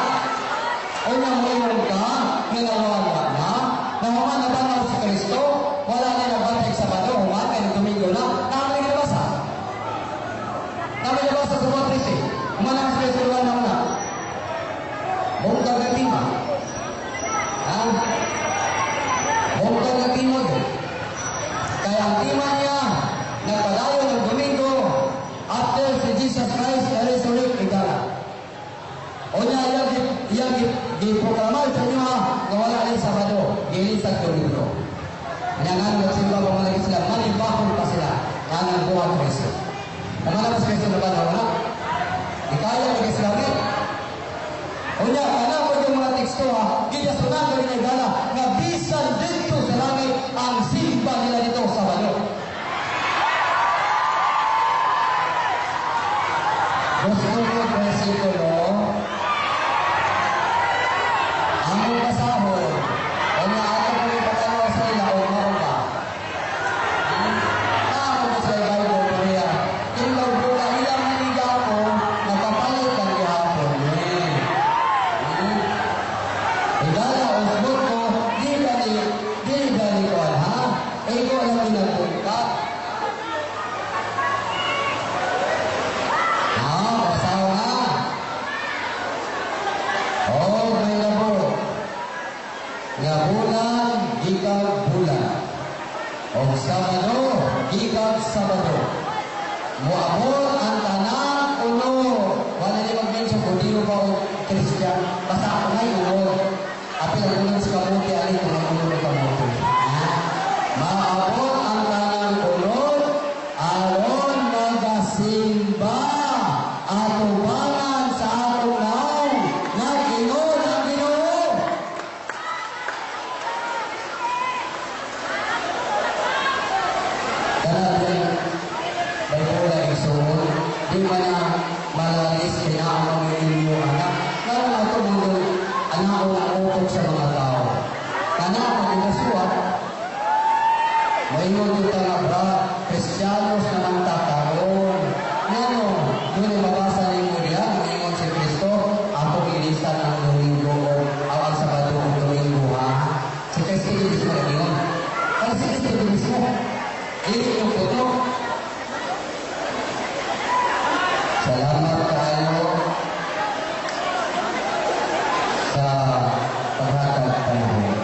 o namuyon ka, nga nawala na, nahuman na ba si Kristo? Wala na nabantay Sabado, human, kay Domingo na, namin nabasa. Namin nabasa sa mga 13. Human ang si Kristo, wala na una. Bongkag na tima. Ha? Bongkag na tima doon. Kaya ang tima niya, nagpadayon ng Domingo, after si Jesus Christ na resurrect, igala. O niya, iyang giproklamar sa inyo ha, nga wala rin Sabado, gilisag Domingo. Kanya nga, nagsimba pa mga sila, manimbahon pa sila, nga nang buhat Kristo. Kumana ba si Kristo na ba na wala? Ikaya ni Islamic. O niya, kana po yung mga teksto ha, ginasunan na rin igala, nga bisan dito sa langit, ang simba nila dito sa Sabado. Gusto ko versikulo, ang basahon, o nga ato po yung patanaw sa ila, o mao ba? Naamo ko sa Bible, Maria, kinlaw ko na ilang naniga ako, nagpapalit ang gihapon ni. Igala, usbot ko, di gani, di gani ko, ha? Ego lang ginagpunta. Ah, basaw na. Oh, may Nga bulan gikan bulan. Og Sabado gikan Sabado. Moabot ang tanang unod. Wala ni mag-mention kung dino ba o Christian. Basta ako ngay unod. Apil ang unod sa kamuti, alin kung ang unod ng kamuti. Ha? Maabot ang tanang unod, aron magasimba atubangan sa atong naong, nag-ingon ang Ginoo. Kana din may pula igsuon, di man na malalis kay naa mga inyo anak. Nga ato mundo anaon ang utok sa mga tao. Kana pag inasuwat, maingon yung nga bra, Kristiyanos naman ta karon. Ngano, doon ay mabasa nimo diha, ingon si Kristo, ako gilisan ang Domingo o ang Sabado o Domingo, ha? Si Kristo din mismo nag-ingon. Pero si Kristo din mismo, dili yung puno. Salamat kaayo sa paghatag panahon.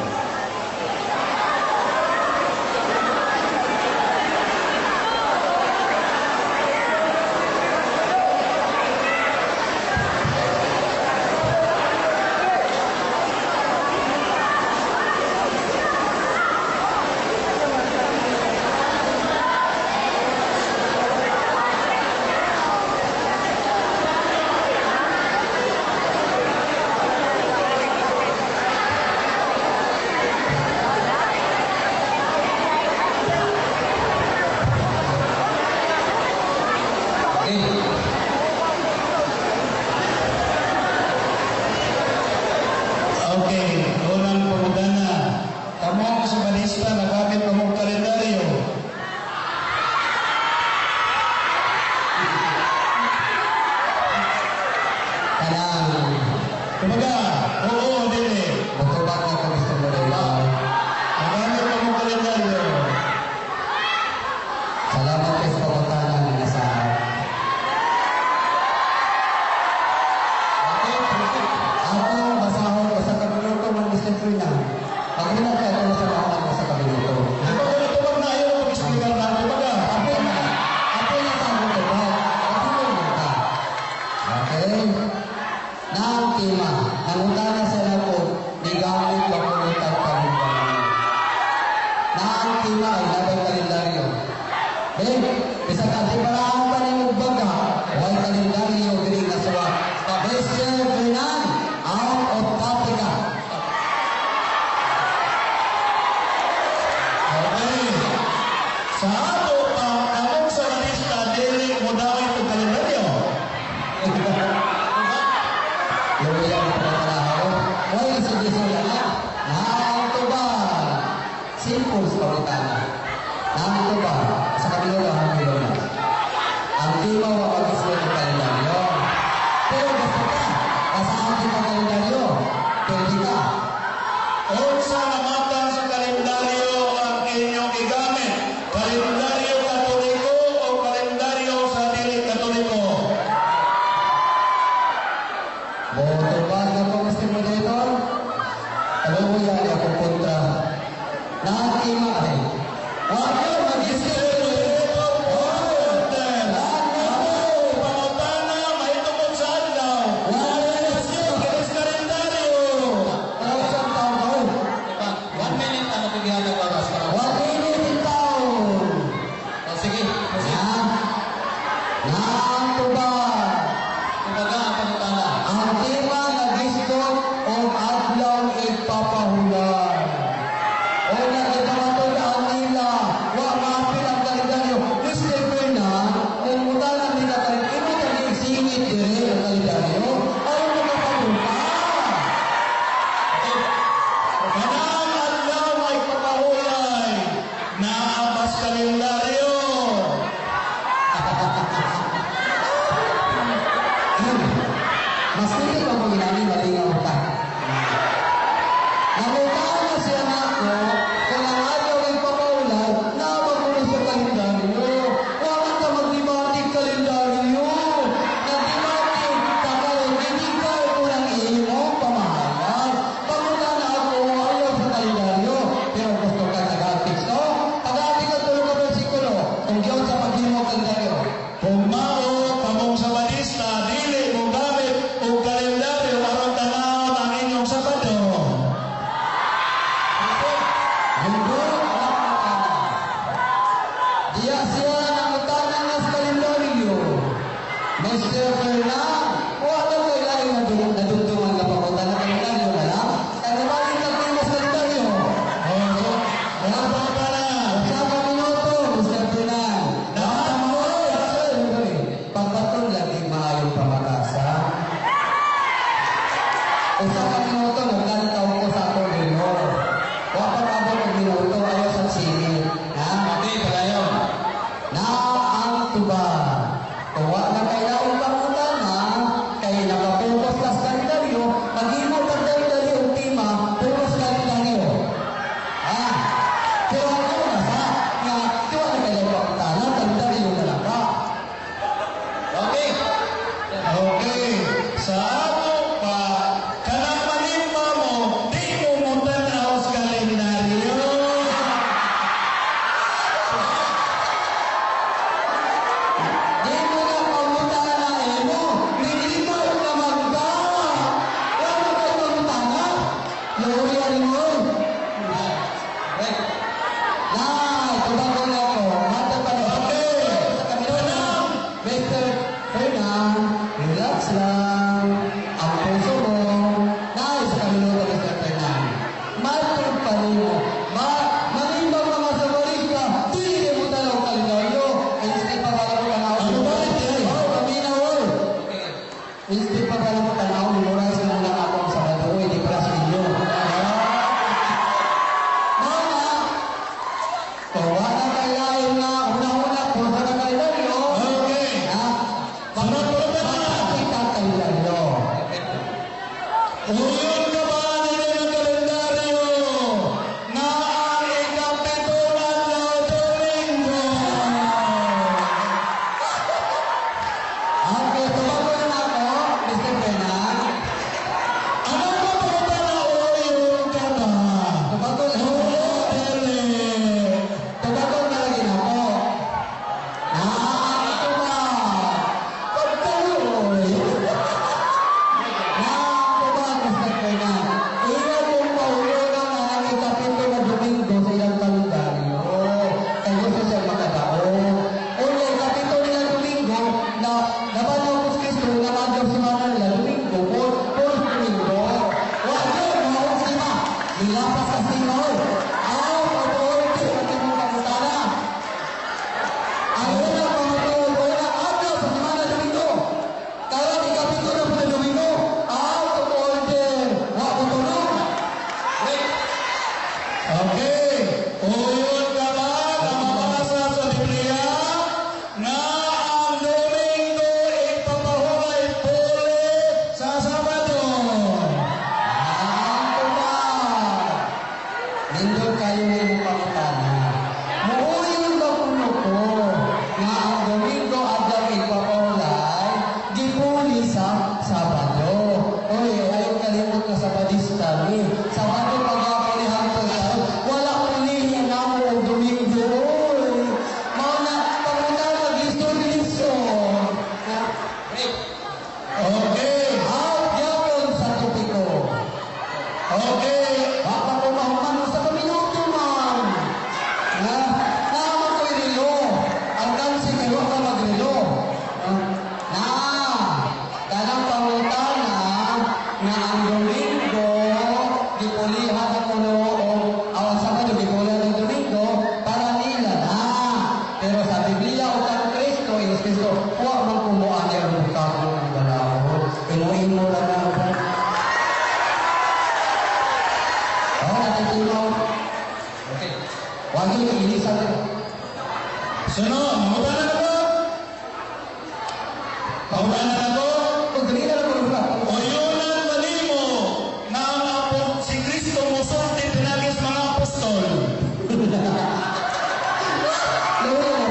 Okay. Okay, unang pangutana. Kamo sa balista, nagamit pa mong kalendaryo. Kanang Kumbaga, oo, dili. mutubag na ko, Mr. Moderator. Nagamit pa mong kalendaryo. Salamat kay sa pangutana nga nasa. Okay, perfect. Ako, basahon ko sa kabinuto man, Mr. Fernan. Pag-una ka ito sa mga ko sa kabinuto. Di ba kung natubag na ayaw pag-explicar na, kumbaga, Ako na tao tubag. Ako na ta. Okay? Naang tema, nangutana sa nako, nigamit ba ko utang kalendaryo? Naang tema ay nabay kalendaryo. Eh, bisag ka di paraan pa ni baga, way kalendaryo diri nga suwat. Mr. Fernan, out of topic ka. Okay. Sa ato pa, kamong sa balista, dili mo dawit og kalendaryo. Luya ang pagkakalaho. Why is it this na? Naang ba? Simple sa pangutana. Naang ba? Sa kabila ang kilo na. Ang tema wa mag-isip ng kalendaryo. Pero basta ka, basahan din ang kalendaryo. Pwede ka. Unsa nga matang sa kalendaryo ang inyong gigamit? Kalendaryo Katoliko o kalendaryo sa dili Katoliko? Motubag na ko, Mr. Moderator. Alam mo yan, akong kontra. Naang tema ay. Wa ka mag-isip. Nilapas ka singaw. Out of order ang imong pangutana. Ang una pamatuod, una adlaw sa semana, Domingo. Karon ikapito na po Domingo. Out of order. Wa ko tunog. Okay. Uyon ka ba na mabasa sa Biblia nga ang Domingo ipapahulay puli sa Sabado? Ang tubag. Nindot kayo ng imong pangutana. Muuyon ba kuno ko nga ang Domingo adlaw ipapahulay, gipuli sa Sabado? Oy, ayaw kalimot nga Sabadista ni. Sabado pagyapon ni hangtod karon. Wala pulihin namo og Domingo. Oy. Mao na pangutana lisod-lisod. Na Break. Okay. Out gyapon sa topiko. Okay. Baka ko mahuman sa kaminuto man. Na, naman ko'y relo. Ang kansi kayo ka magrelo. Na, kanang pangutana nga ang Domingo, gipulihan ako no, o ang Sabado, gipulihan ng Domingo, para nila na. Pero sa Biblia o kang Kristo, Isus Kristo, wa man kumuha niya ang bukabo ng balaod. Imo-imo lang na ako. Oh, natutulog. Okay. Wag yung ilisan ko. Sunod, mangutana na ko. Pangutana na ko. Kung dali na lang ko ba? Uyunan ba nimo nga ang si Kristo mosulti pinagis mga apostol? Luwi na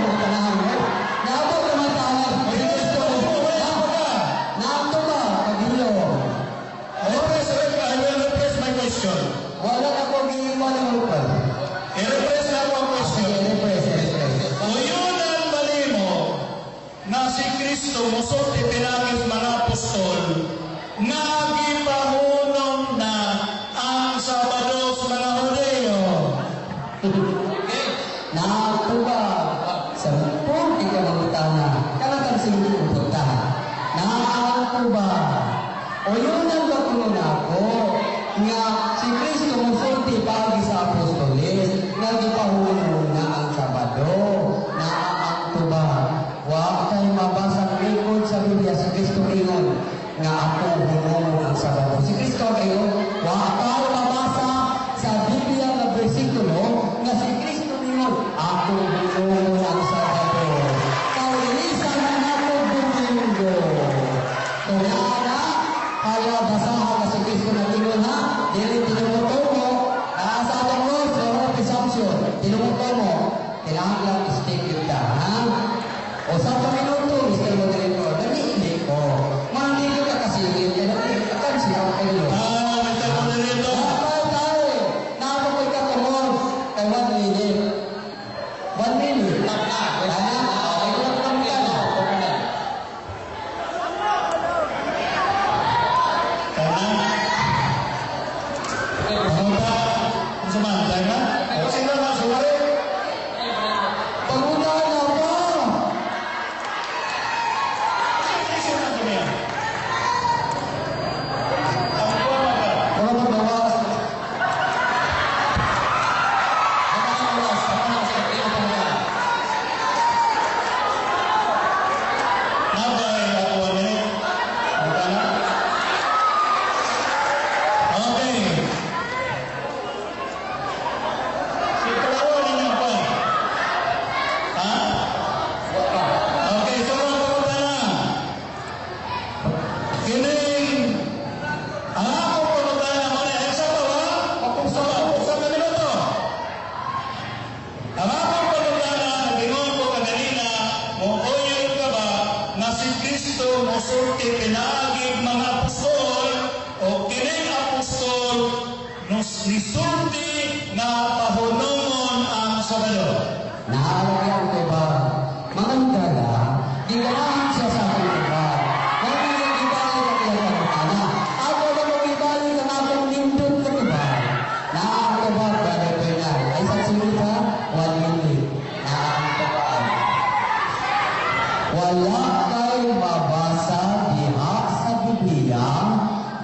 mo tanahan mo. Naabot naman tanan. Si Kristo. Naabot ba? Pagilo. I will rephrase my question. Wala na ko giiwan ng lupal. I-rephrase na ako ang question. Sige, refresh, refresh. Uyunan ba nimo na si Kristo mosulti pinagis mga apostol nga gipahunong na ang Sabado sa mga Hudeo? Okay. Naabot ba? Sa puti ka mangutana. Kanang sige punta. Naabot ba? Uyunan ba kuno nako nga si Kristo mosulti paagi sa apostoles nga gipahunong na ang Sabado? Naa ang tubag. Wa kay mabasa record sa Biblia si Kristo ingon nga ako hunong ang Sabado. Si Kristo ang ingon, wa kay mabasa sa Biblia nga bersikulo nga si Kristo ingon ako hunong ang Sabado. Kailisan na nako Domingo. Kung na, kaya basahan na si Kristo na ingon ha, dili tinumutumo, ah, sa atong rules, no presumption, tinumutumo, kailangan lang stick yun ka, ha? O sa minuto, Mr. Moderator, dali hindi ko. Manilo ka kasingil, kaya dali ka kansi ang kayo. Ah, Mr. Moderator. Dapat tayo, napo ko'y katumor, kay 1 minute. 1 minute. Tap na. Ana, ay lang ka na. Okay na. Tama. Okay. Panguta, unsa man, time na? O, sino na, suwari? Pangutana pa! Sino na kami? Ang kuha ba? Wala bang bawas? Tama na oras. Tama na kasi. Hindi mo pangutana. Nabay ako 1 minute. Pangutana? Okay. Si Palawan ninyo pa. Ha? Okay, so ang pangutana. Kining ang akong pangutana mo na sa ba? Sa ka minuto. Ang akong pangutana, nag-ingon ko kaganina, mo-uyon ka ba na si Kristo mosulti pinaagig mga apostol o kining apostol nos nisulti nga pahunungon ang Sabado? Naalala ang tubag. Mga giganahan siya sa akong tubag. Wala nang gibalik ang iyang pangutana. Ako na mong ibalik ang akong nindot na tubag. Naa ang tubag, Brother Bernard. Ay sa sunod ha, 1 minute. Naa ang tubag. Wala kay mabasa diha sa Biblia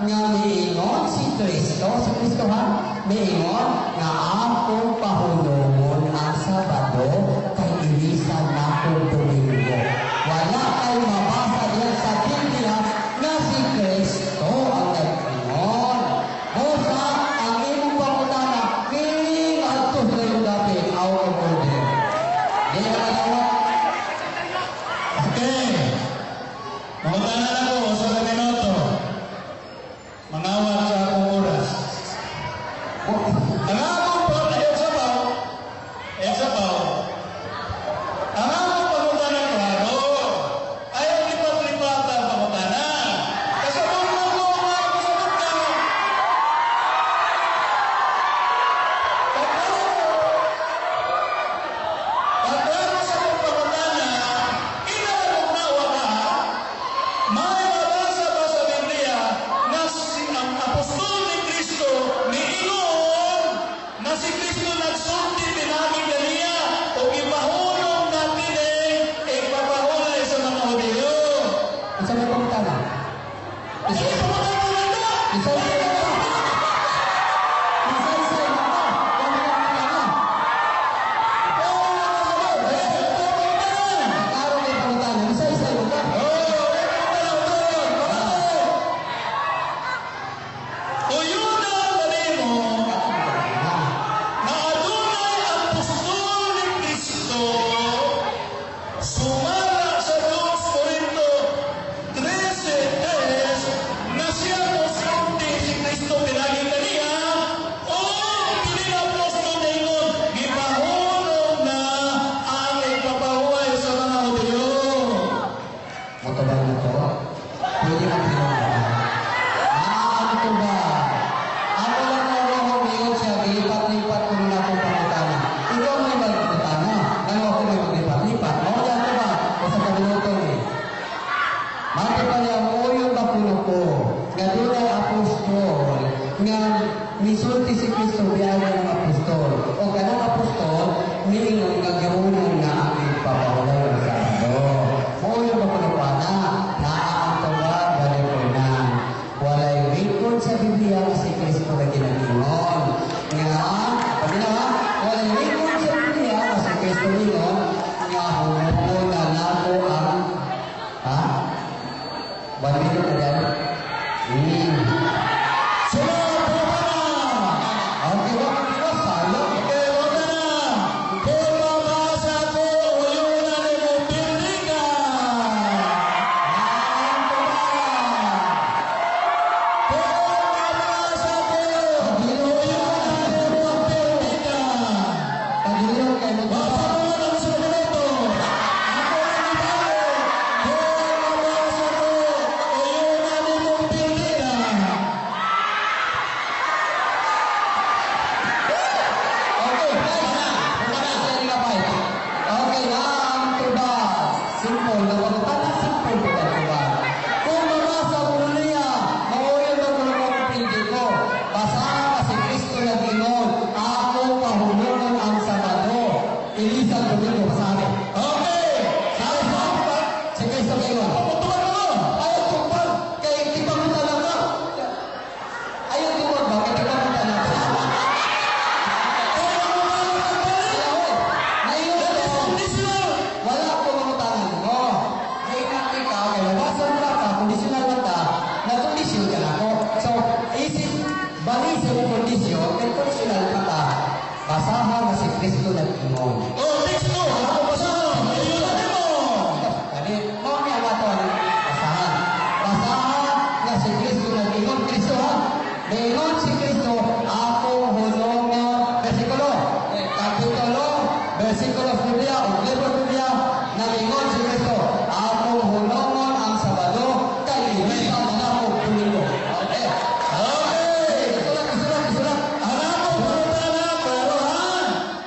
nga miingon si Kristo, si Kristo ha, miingon Gisulti si Kristo biag ng apostol. O kanang apostol, miingon nga gihunong na ang ipapahulay ang Sabado. Mao yung mapagapana, naa ang tubag, walay punan. Walay record sa Biblia nga si Kristo na ginagingon. Nga, paminaw ha, walay record sa Biblia nga si Kristo ningon, nga hunungon na nako ang, ha? 1 minute na yan. Sunod, pangutana. Okay, wa ka sayang. Okay, wag na. Kung mabasa ko, uyuna nimo pildika. Ang tubag. Kung mabasa ko, uyuna nimo pildika. Pagilong kay mo. Basa mo ng sa minuto. Ako ang ibalo. Kung mabasa ko, uyuna nimo pildika. Okay, okay, na ang tubag. Simple, na pangutana, simple po ang tubag. Kung mabasa mo na niya, mauyon mo kung mo pildi ko. Basa ka si Kristo nag-ingon, ako pahulunan ang Sabado. Elisa Domingo, basahan. Okay. Sabi sa si Kristo nag-ingon. Pamutuan mo. Ayaw tubag, kay ipangutana ka. Ayaw tubag ba? Kay ipangutana ka. Kung mabasa ka, Ngayon, that is conditional. wala ko mangutanan mo. Kay nga ikaw, kay mabasa mo ka, kondisyon man ta, na kondisyon ka na ako. So, isip, bali sa imong kondisyon, kay conditional ka ta, basahan na si Kristo nag-ingon. Oh, teksto. Ako basahan. Uyuna nimo. Kani, mao ni ang ato ang basahan. Basahan na si Kristo nag-ingon. Kristo ha? Niingon si Kristo, ako hunongon, versikulo, kapitulo, versikulo sa Biblia, o libro sa Biblia, nagingon si Kristo, ako hunongon ang Sabado, kay ilisa na nako Domingo. Okay. Okay. Isulat, isulat, isulat. Ang ako pangutana, pero ha?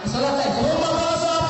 Isulat tayo. Kung mabasa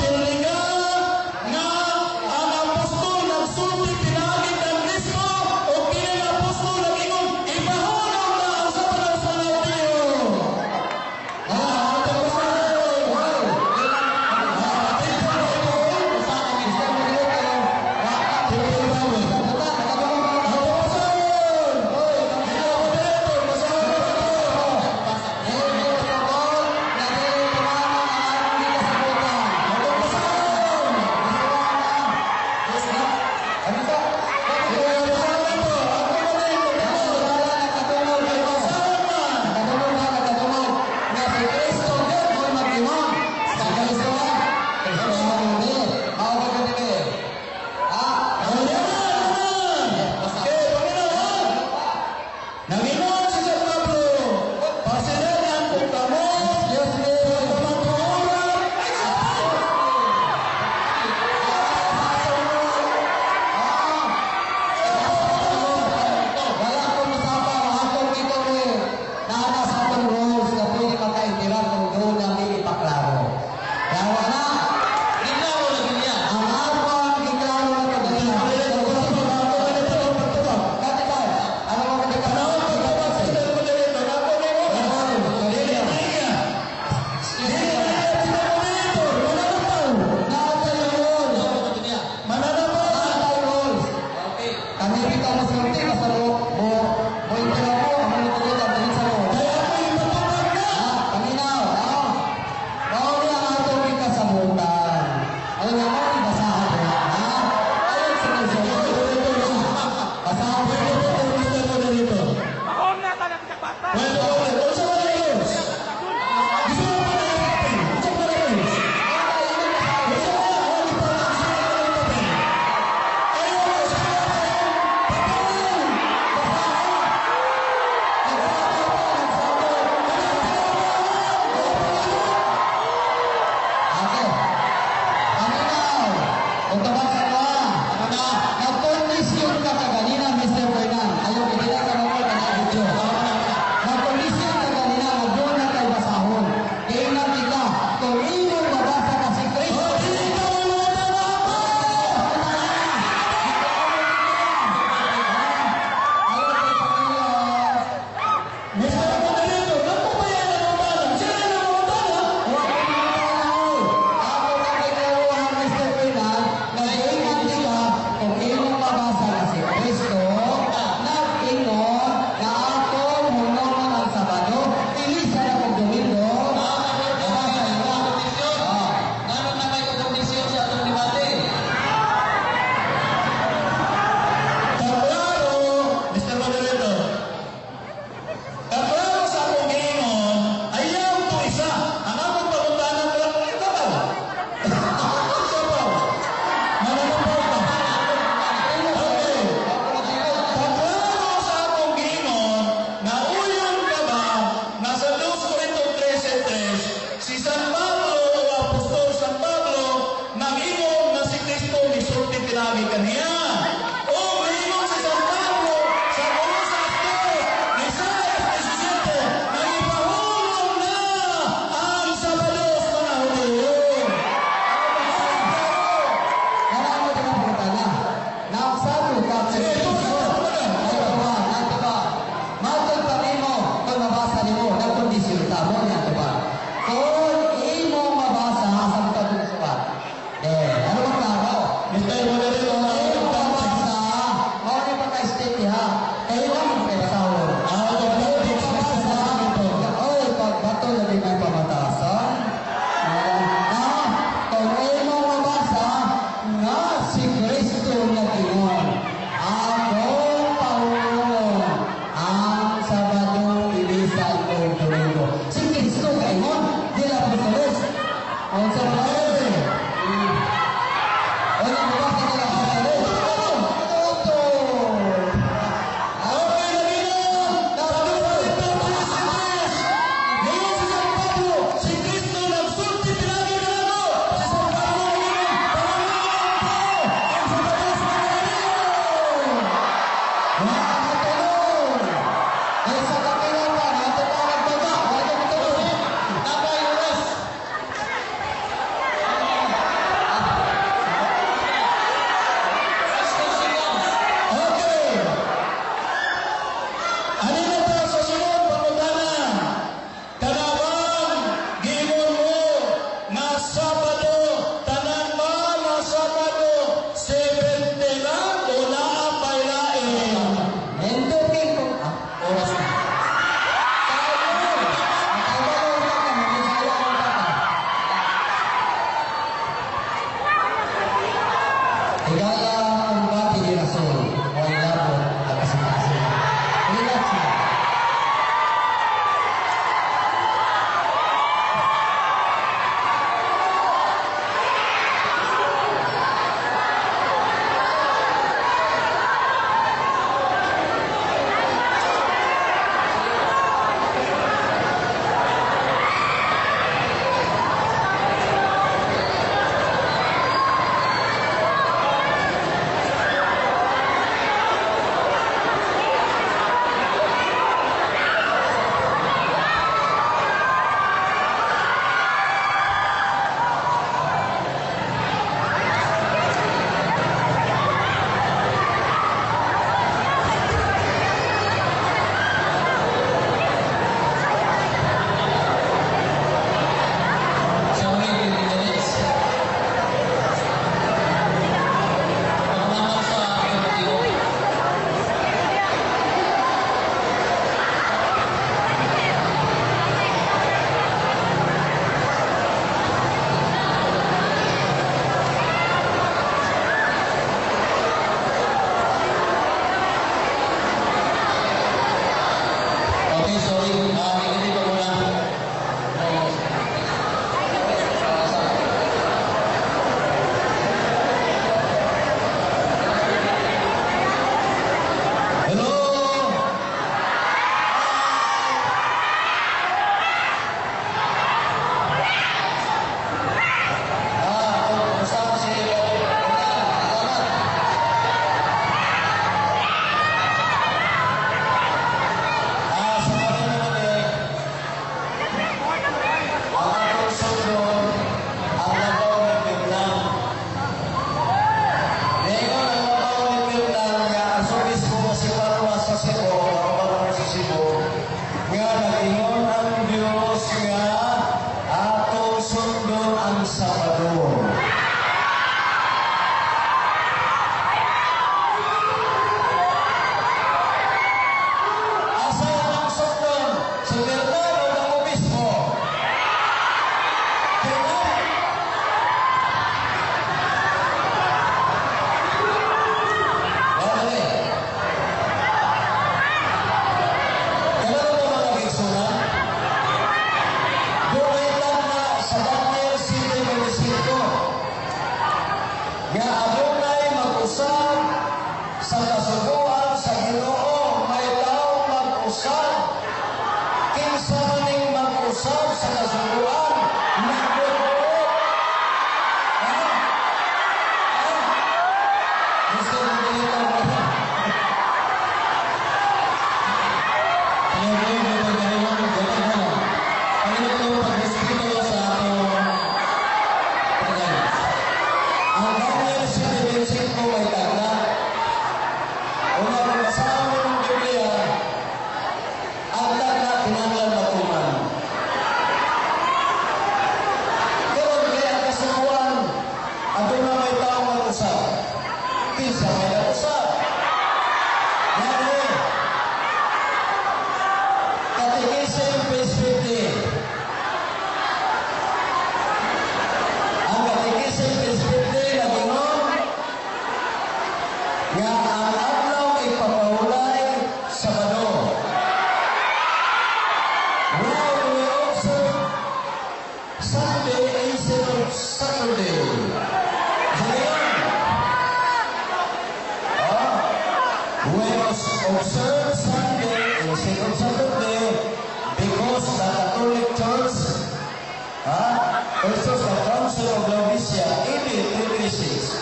Versus the Council of Laodicea, AD 336,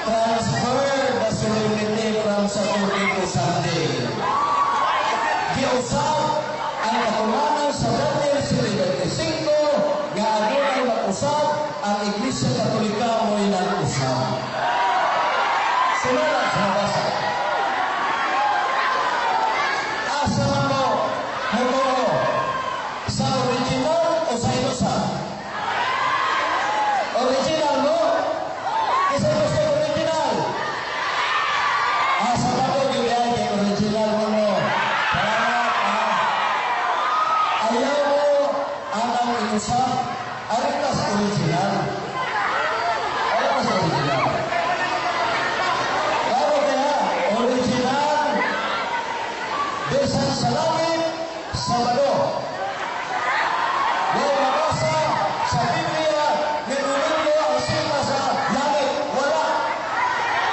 transfer the solemnity from Saturday to Sunday. Giusab ang katunanan sa Daniel 7:25 nga adunay mag-usab, ang Iglesia Katolika mo'y nag-usab. Sunod sa mabasa. Asa man mo motuo? Sa original o sa inusab? Original mo? Isa gusto original? Ah, sa bago gyud ay kay original mo, no. Salamat, ah. Ayaw mo ang inusab, aritas original. Aritas original. Klaro kaya, original, bisan sa langit, Sabado. Wa mabasa sa Biblia nga Domingo ang simba sa langit. Wala.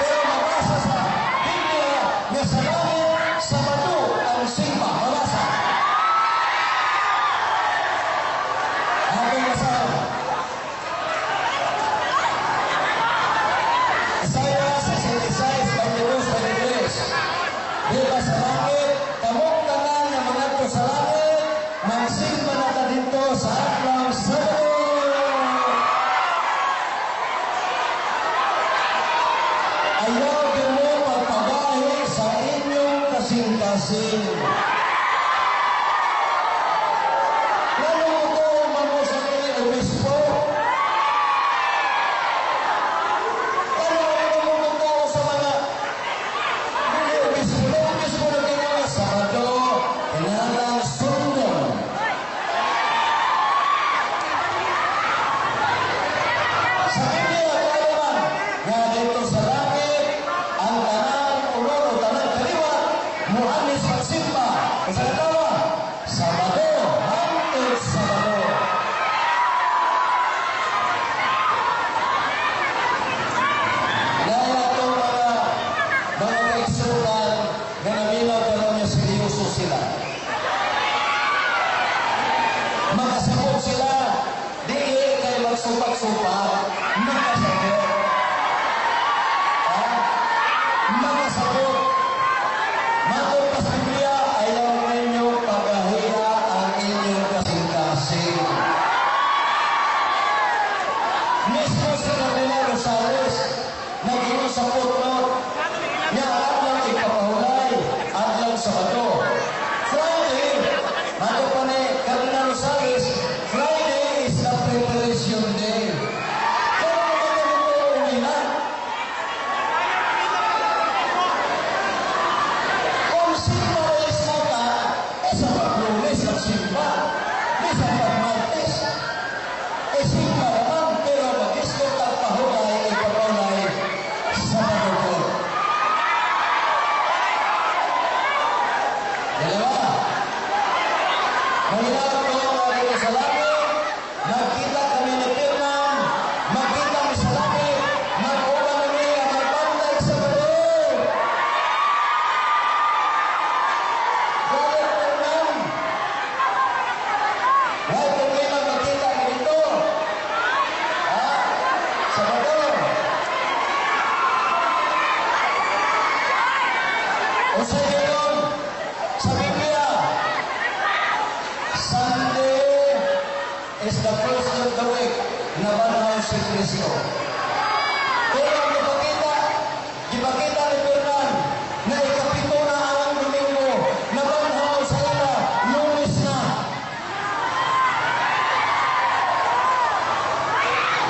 Pero mabasa sa Biblia nga sa langit, Sabado ang simba. Mabasa. Atong basahan. Isaiah 66, 22, 23. Di ba sa langit, kamong tanan nga mangadto sa langit, magsimba na ta dito sa adlaw Sabado. Ayaw din mo pagpabahi sa inyong kasing-kasing. Lalo mo to, mamo sa kini obispo. Ano mo mo to sa mga hindi obispo? Na obispo na kayo nga Sabado, kinahanglan sundon. Sa Biblia, klaro man, nga dito sa langit, ang tanan ulo o tanan kaliwat, muhanis magsimba. Sa katawa, Sabado, hangtod Sabado. Naya itong mga kaigsunan nga naminaw karon nga seryoso sila. Makasabot sila, di kay magsupak-supak, makasabot. Ha? Makasabot. Matod pa sa Biblia, ayaw ninyo pagahila ang inyong kasing-kasing. Mismo si Cardinal Rosales, nag-ingon sa footnote, nga adlaw ipapahulay, adlaw Sabado. Friday, matod pa ni Cardinal Rosales, Friday is the preparation day. Pero naman ganito nila. Kung simba is mo ka, eh sa pag-Lunes magsimba, di sa pag-Martes. Eh simba naman, pero mag-isgot ang pahulay, ipapahulay sa pagugod. Dalawa. Mahirap ko nga dito sa langit, magkita kami ni Fernan, magkita kami sa langit, mag-uban kami nga magbantay sa Sabado. Galit, Fernan. Why problema magkita kami dito? Ha? Sabado. O sa gayon, sa Biblia, Sunday is the first day of the week na banhaw si Kristo. Pero ang gipakita ni Fernan na ikapito na ang Domingo, na banhaw sa ila, Lunes na.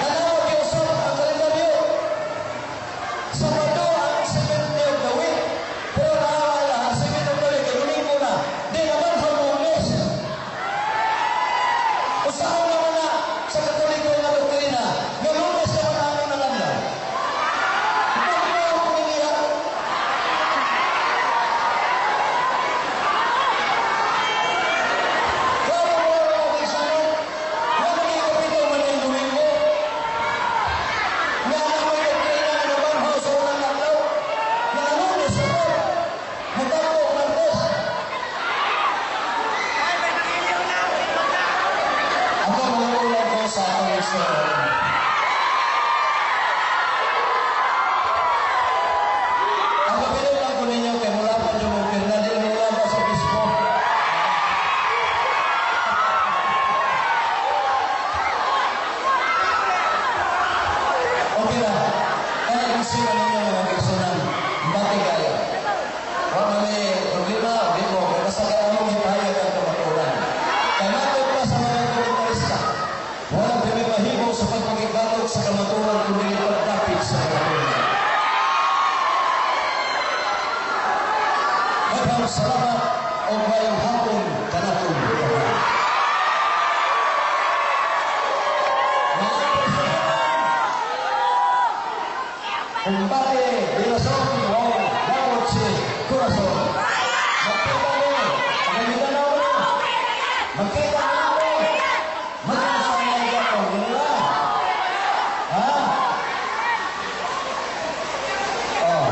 Tanaw, giusap ang kalendaryo. Sabado ang seventh day of the week. Pero naawa ang seventh of the week, kay Domingo na. Di naman sa Lunes. Usahan naman na sa Katoliko nga doktrina, nga Lunes naman ang nalandaw. Ano ang niya? Klaro mo ang kaisanan, nga maging kapito man ang Domingo. Nga naman doktrina nga nabanhaw sa unang adlaw, nga Lunes sa po, Mutambo, Martes. Ako, magulang ko sa akong. Igsoon. Ang pabilin lang ko ninyo kay mula pa dyan mo Fernando mula pa sa obispo. Okay na. Kaya gusto na ninyo mga igsunan. Bati kayo. Wa man may problema, di mo. Basta kaya among gipahayag ang kamatuoran. Kay matod pa sa mga komentarista, wala pa may mahimo sa pagpakigbatok sa kamatuoran kundi pagdapit sa kamatuoran. Daghang salamat o mayong hapon kanatong tanan. Mga igsunan, Kumbate, Dinason, o Dawot si Corazon. Magkita mo, ang Mindanao mo. Magkita mo mo. Magkasama ka ko, nila. Ha? Oh.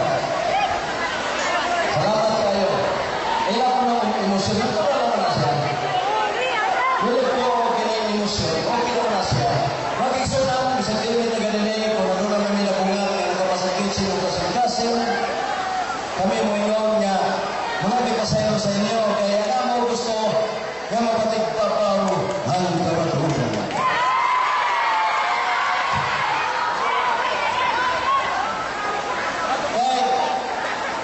Salamat kayo. Ila ko ng emosyon. Natural lang na siya. Wala ko kini emosyon. Okay lang na siya. Mag-igsunan, bisag dili na ganini, kung ano naman nila bunga, nga nakapasakit sino kasing-kasing. Kami mo ingon nga, mga di pasayo sa inyo, kaya nga mo gusto nga mapatigpapaw ang kamatuoran. Kaya,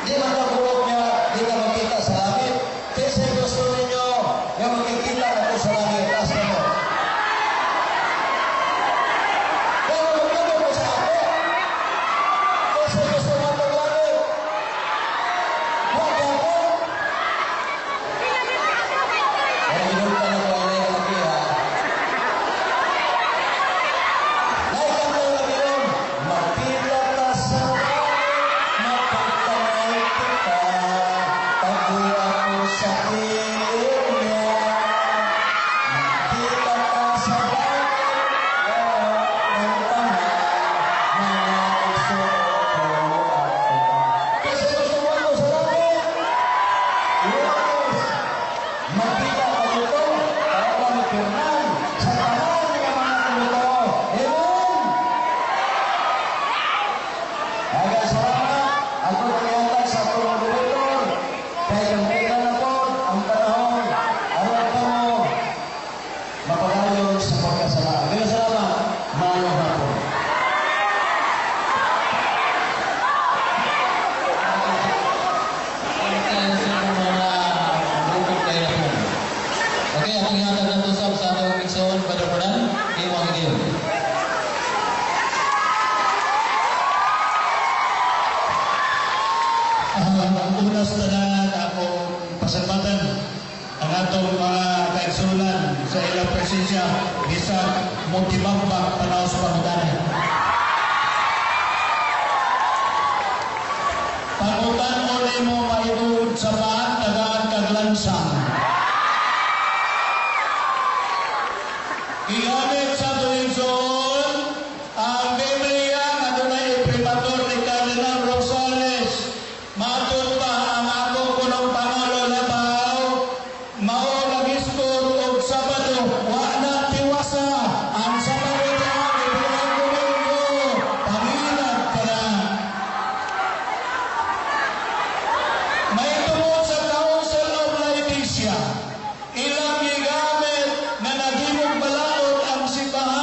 di man ka bulok niya, di ka makita sa langit. Kasi gusto ninyo nga makikita na ko sa langit, taas na mo. Pero magluto mo sa ako. Kasi gusto mo itong langit. Huwag ako. Ay, inulta na ko ang laki ha. Laikan mo lang yun. Magkita ta sa langit, mapagkamay kita. Tago ako sa kilid niya. Magkita ta sa langit, ng tanan, mga igsoon ko ako. Kasi gusto mo ako sa langit. Yes. Magkita ka dito, para ni Fernan, sa tanan nga mga tumutuo. Amen! Daghang salamat. Ako nangyatag sa atong moderator. Kay kampitan na po ang panahon. Aron pa mo mapadayon sa pagkasala. Daghang salamat. Maayong hapon. Mga grupong kayo na po. Okay, akong ihatag na usap sa atong igsoon, Brother Fernan, imo ang higayon. Una sa tanan, akong pasalamatan ang atong mga kaigsunan sa ilang presensya bisan multibambang panaw sa pangutana. Pangutan-on nimo mahitungod sa paan tagaan kag lansang. Gigamit sa atong igsoon ang Biblia nga dunay imprimatur ni Cardinal Rosales. Matod pa ang akong kunong Pangulo labaw, mao nagisgot og Sabado, wa na tiwasa ang Sabado diha gibuhat Domingo, pangilag ka na. May tungod sa Council of Laodicea, ilang gigamit nga naghimong balaod ang simbahan.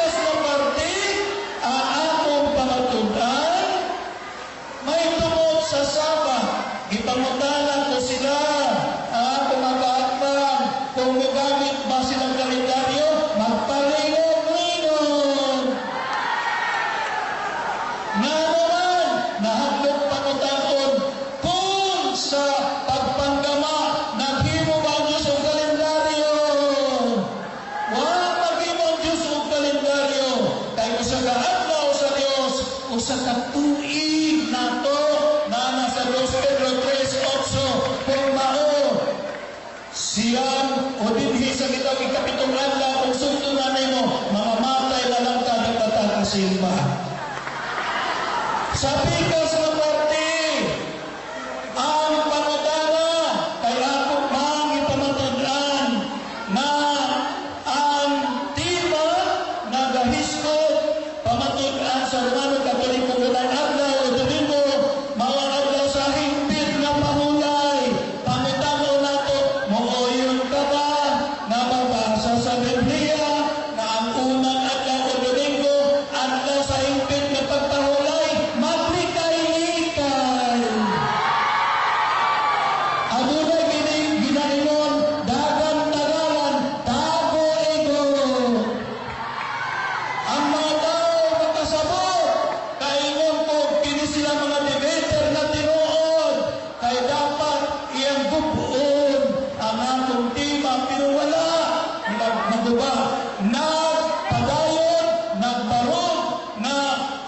pikas nga parte, ang akong pamatud-an, may tungod sa Sabbath. Gipangutana ko sila, ang akong mga kaatbang, kung mogamit ba silang kalendaryo, magpalingon-lingon. Nga naman, nahadlok pangutaon, kung sa pagpanggama, naghimo ba ang Diyos og kalendaryo? Wa maghimo ang Diyos og kalendaryo. Kay usa ka adlaw sa Diyos, usa ka tuig nato, na nasa 2 Pedro 3:8, kung mao, siyam o dinhi sa gitawag ikapitong adlaw, kung sugto na nimo, mamamatay na lang ka di pa ta kasimba. Sa pikas nga parte, ang pangutana kay ako mang ipamatud-an na ang tema nagahisgot pamatud-an sa Romano Katoliko unang adlaw o Domingo mao ang adlaw sa hingpit nga pahulay. Pangutana nato, mooyon ka ba na mabasa sa Biblia na ang unang adlaw o Domingo adlaw sa hingpit nga pagpahulay? Maglikay-likay. Adunay kini ginaingon, dagan tagalan, tago igo. Ang mga tao makasabot, kaingon ko kini sila mga debater na tinuod, kay dapat iyang gubuon ang atong tema, pero wala nagmaguba. Nagpadayon, nagbarog na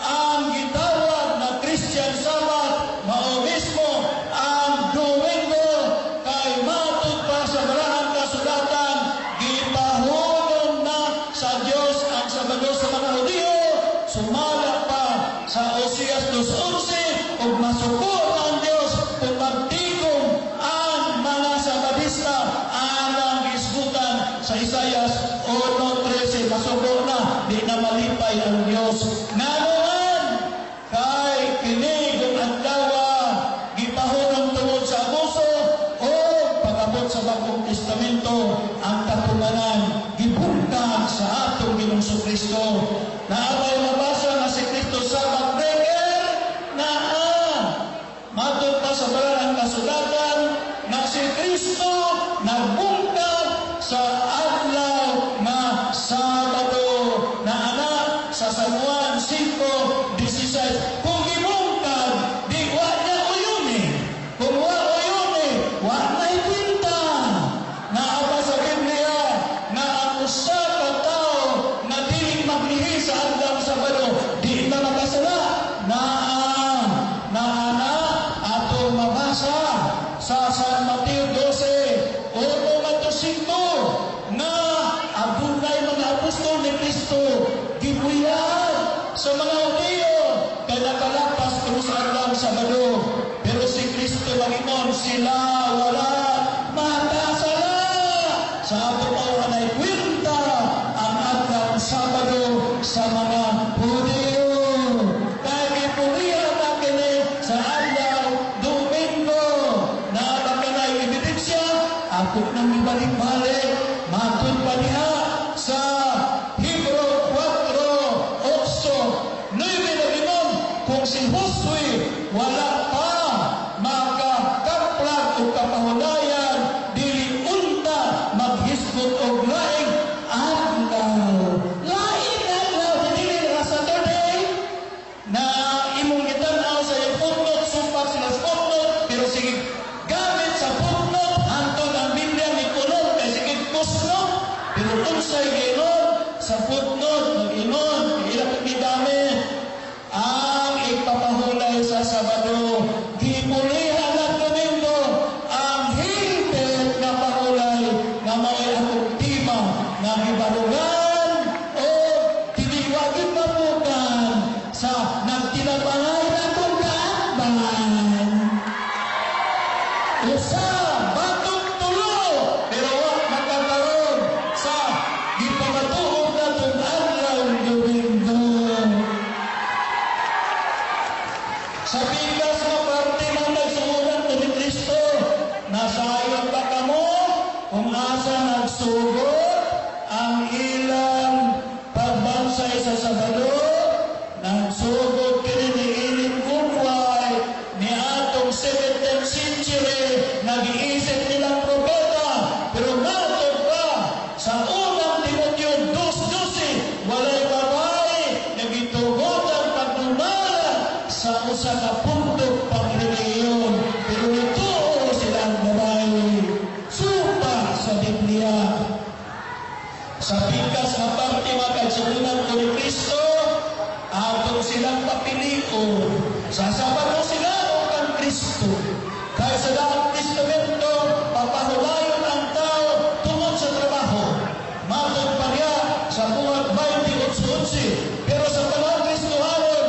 ang gitawag na Christian Sabbath mao mismo ang Domingo, kay matud pa sa Balaang Kasulatan, gipahunong na sa Dios ang Sabado sa mga Hudiyo, sumala pa sa Oseas 2:11, ug masuko ang Dios kung magtikom ang mga Sabadista alang gisgutan sa Isayas 1:13. Masuko na, di na malipay ang Dios. Ngano kay kini kung adlaw gipahunong tungod sa abuso o pag-abot sa Bagong Testamento, ang katunanan gibungkag sa atong Ginoong Kristo. Naabay mabasa nga si Kristo Sabbath breaker? Naa. Matod pa sa Balaang Kasulatan na si Kristo nagbungkag sa adlaw nga Sabado na anak sa San Juan 5:16. Kung gibungkag, di wa niya uyuni. Kung wa uyuni, wa na kwenta. Naa ba sa Biblia na ang usa ka tawo na dili maglihi sa adlaw Sabado, di na makasala? Naa. Naa na atong mabasa sa San Mateo 12, 1 ngadto 5, na adunay mga apostol ni Kristo gibuyag sa mga Hudiyo kay nakalapas kuno sa adlaw Sabado. Pero si Kristo mangingon sila wala makasala. Sa ato mao anay kwenta ang adlaw Sabado sa mga Hudiyo. Kay gipuriha na kini sa adlaw Domingo. Naa ba kanay ebidensya? Ako nang ibalik-balik. Matod pa niya sa Hebro 4, 8, 9 na ginon, kung si Josue wala pa makakaplag o kapahulayan, dili unta maghisgot og laing adlaw. Laing adlaw, dili na Saturday, na imong gitan-aw sa iyong footnote, sumpak sila sa footnote, pero sige, gamit sa footnote, hantod ang Biblia ni kulong, kay sige kusno, pero unsay giingon sa footnote, mag-ingon, ila kong gigamit, ang ipapahulay sa Sabado, sa Sabado, nagsugod kini ni Ellen Goodwhite ni atong 17th century, nag-iisip nilang propeta. Pero matod pa sa Unang Timoteo 2:12, walay babae nga gitugotan pagdumala sa usa ka pundok pangrelihiyon. Pero nituo sila ang babae. Supak sa Biblia. Sa pikas nga parte, mga kaigsuonan ko ni Kristo, atong silang papilion. Sa Sabado sila o kang Kristo. Kaya sa Daang Testamento, papahulayon ang tao tungod sa trabaho. Matod pa niya sa Buhat 28:11. Pero sa panahon Kristohanon,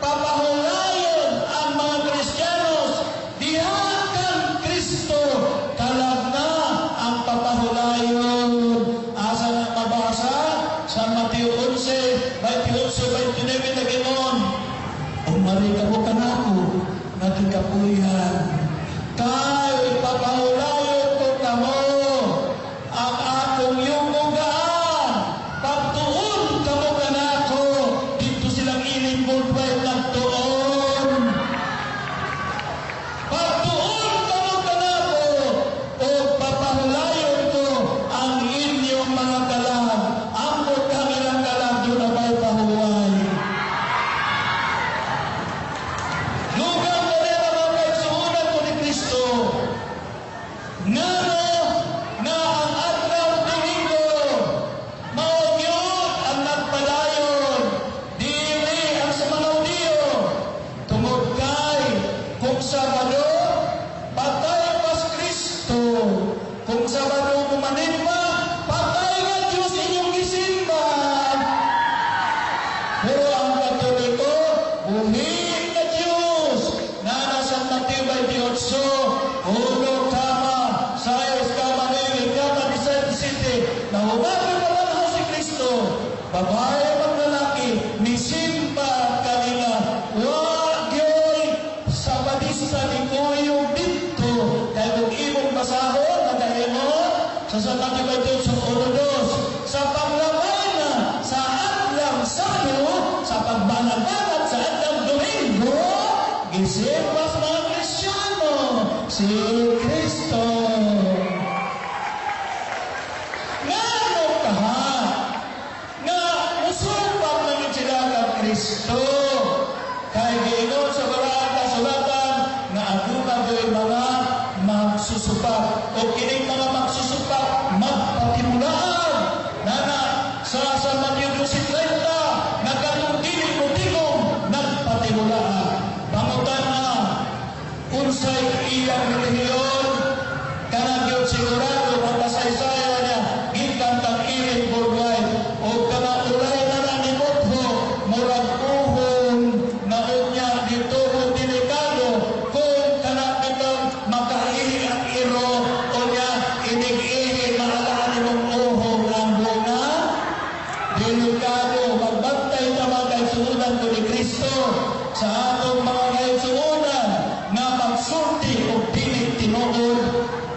papahulayon ang mga Kristiyanos diha kang Kristo, kalag na ang papahulayon. Asa na mabasa? Sa Mateo 11, 28, 29 nagingon, "Umari kamo kanako, nagikapuyan. Kay papahulayon ko kamo, ang akong yugo gaan. Pagtuon kamo kanako." Dito silang Ellen Goodwhite nagtuon. "Pagtuon kamo kanako, o papahulayon ko ang inyong mga kalag." Ambot kang ilang kalag, doon na ba'y pahuway? Lugang na rin ang mga kaigsuonan ko ni Kristo. Ngano nga ang adlaw Domingo, mao gyud ang nagpadayon, dili ang sa mga Hudiyo? Tungod kay kung Sabado, patay pas Kristo. Kung Sabado kumanimba, patay nga Diyos inyong gisimba. Pero ang Katoliko, buhi nga Diyos. Nana sa Mateo 28, uno kama, sais kama, nueve kama, 17, na humapit na si Kristo, babae mag lalaki, misimba kanila, wa gyoy Sabadista ni kuyog dito. Kaya kung imong basahon, nagaingon, sa San Mateo 28, 1, 2, sa panglabay na sa adlaw Sabado, sa pagbanat-banat sa adlaw Domingo, gisimba sa mga Kristiyano si Kristo. Ngano kaha nga musupak na sila kang Kristo? Kay giingon sa Balaang Kasulatan nga aduna gyoy mga magsusupak. O kining mga magsusupak magpatimulaan. Nana sa San Mateo 12:30, nagkatong dili mo tigom nagpatimulaan. Pangutan na unsay iyang relihiyon, kanang gyud sigurado ang kasaysayan niya gikan kang Ellen Goodwhite o kanang ulay na na ni Motho, murag uhong na unya dito delikado kung kana bitaw makaihi ang iro, unya inig-ihi maalaan nimong uhong ang bunga. Delikado. Magbantay ta, mga kaigsuonan ko ni Kristo, sa atong mga kaigsuonan nga magsulti og dili tinuod,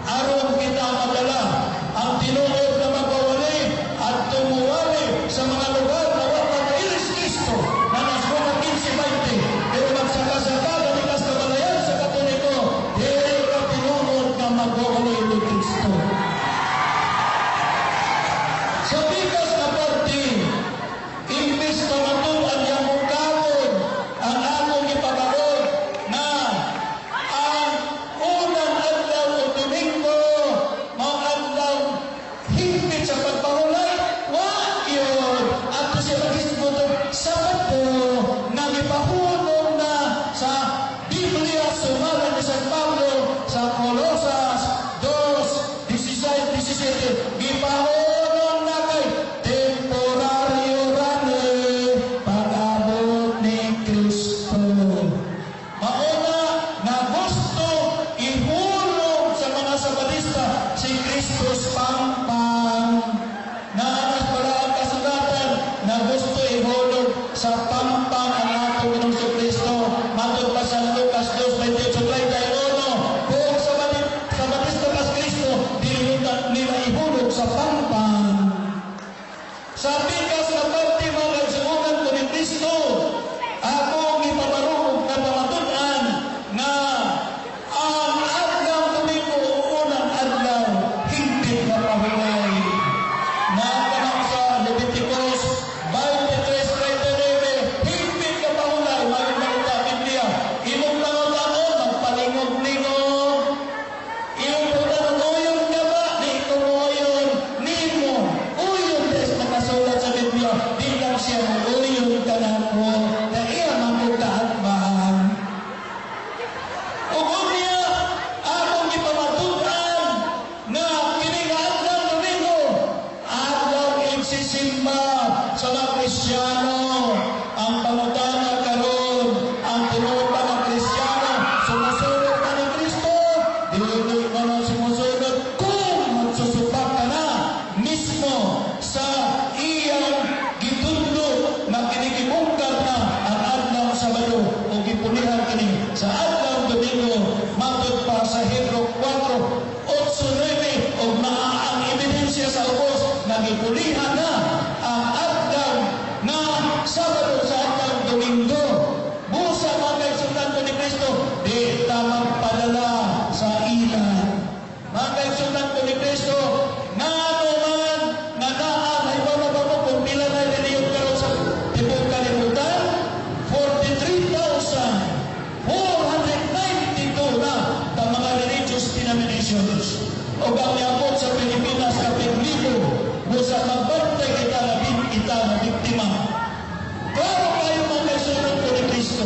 aron kita madala ang tinuod na magwawali at tumuwali sa mga lugar na wa pa mailis Kristo na nas Roma 15:20. Pero magsaka-saka ganikas kabalayan sa Katoliko, dili ka tinuod nga magwawali ni Kristo. Sa pikas na parte, imbis na matuan yung karon ang akong ipabarod na ang unang adlaw o Domingo, mao adlaw hingpit sa pagpahulay, wa yun. Ato siya maghisgot Sabado nga gipahunong na sa Biblia sumala ni San Pablo sa Colosas 2, 16, 17. Gipahunong na kay temporaryo rani pag-abot ni Kristo. Mauna nga gusto ihulog sa mga Sabadista si Kristus pangpang. Naanas pala ang kasulatan na gusto ihulog sa pangpang ang atong Ginoong Kristo. Matod pa sa Lucas 2, 28, 31. Kung sa Sabadista pas Kristo, dili nila ihulog sa pangpang. Sa pikas na parte, mga kaigsuonan siya muulyon kanako, kay iya man ko kaatbang. Ug unya, akong gipamatud-an nga kini nga adlaw Domingo, adlaw igsisimba sa mga Kristiyano. Ang pangutana karon, ang tinuod ba nga Kristiyano, sumusunod ka ni Kristo? Dili ka na sumusunod kung magsusupak ka na mismo sa iyang gitudlo na kinigibungkag na ang adlaw Sabado o gipulihan kini sa adlaw Domingo matod pa sa Hebreo 4:8-9 og naa ang ebidensya sa ubos nga gipulihan na ang adlaw nga Sabado sa adlaw Domingo. Busa, mga kaigsuonan ko ni Kristo, di ta magpadala sa ilan. Mga kaigsuonan ko ni Kristo, ngano man nga naa, nahibaw na ba mo kung pila na relihiyon karon sa tibuok kalibutan? 43,492 na ka mga religious denominations. O ang niabot sa Pilipinas kapin libo, busa magbantay kita na kita na biktima. Klaro kayo, mga kaigsuonan ko ni Kristo.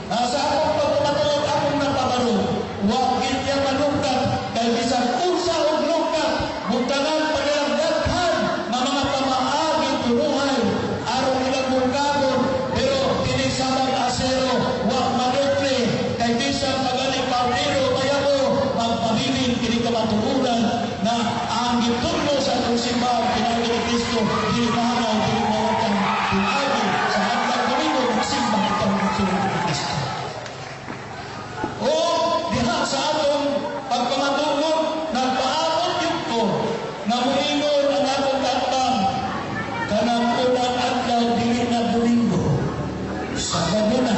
Sa akong pagpamatuod, akong napabalo, wa gid niya malungkat kay bisan unsa og lungkat, butangan pa nilang daghan nga mga pamaagi tunuhay aron ilang bungkagon, pero kini samang asero wa manukli kay bisan pagali kaldero mayabo, magpabilin kini kamatuoran na ang gitudlo sa atong simbahan pinaagi ni Kristo dili mahanaw, dili mawatan pinaagi sa adlaw Domingo magsimba kita ng ni Kristo. O diha sa atong pagpamatuod, nagpaabot gyud ko nga muingon ang akong kaatbang, kanang unang adlaw dili na Domingo, Sabado na.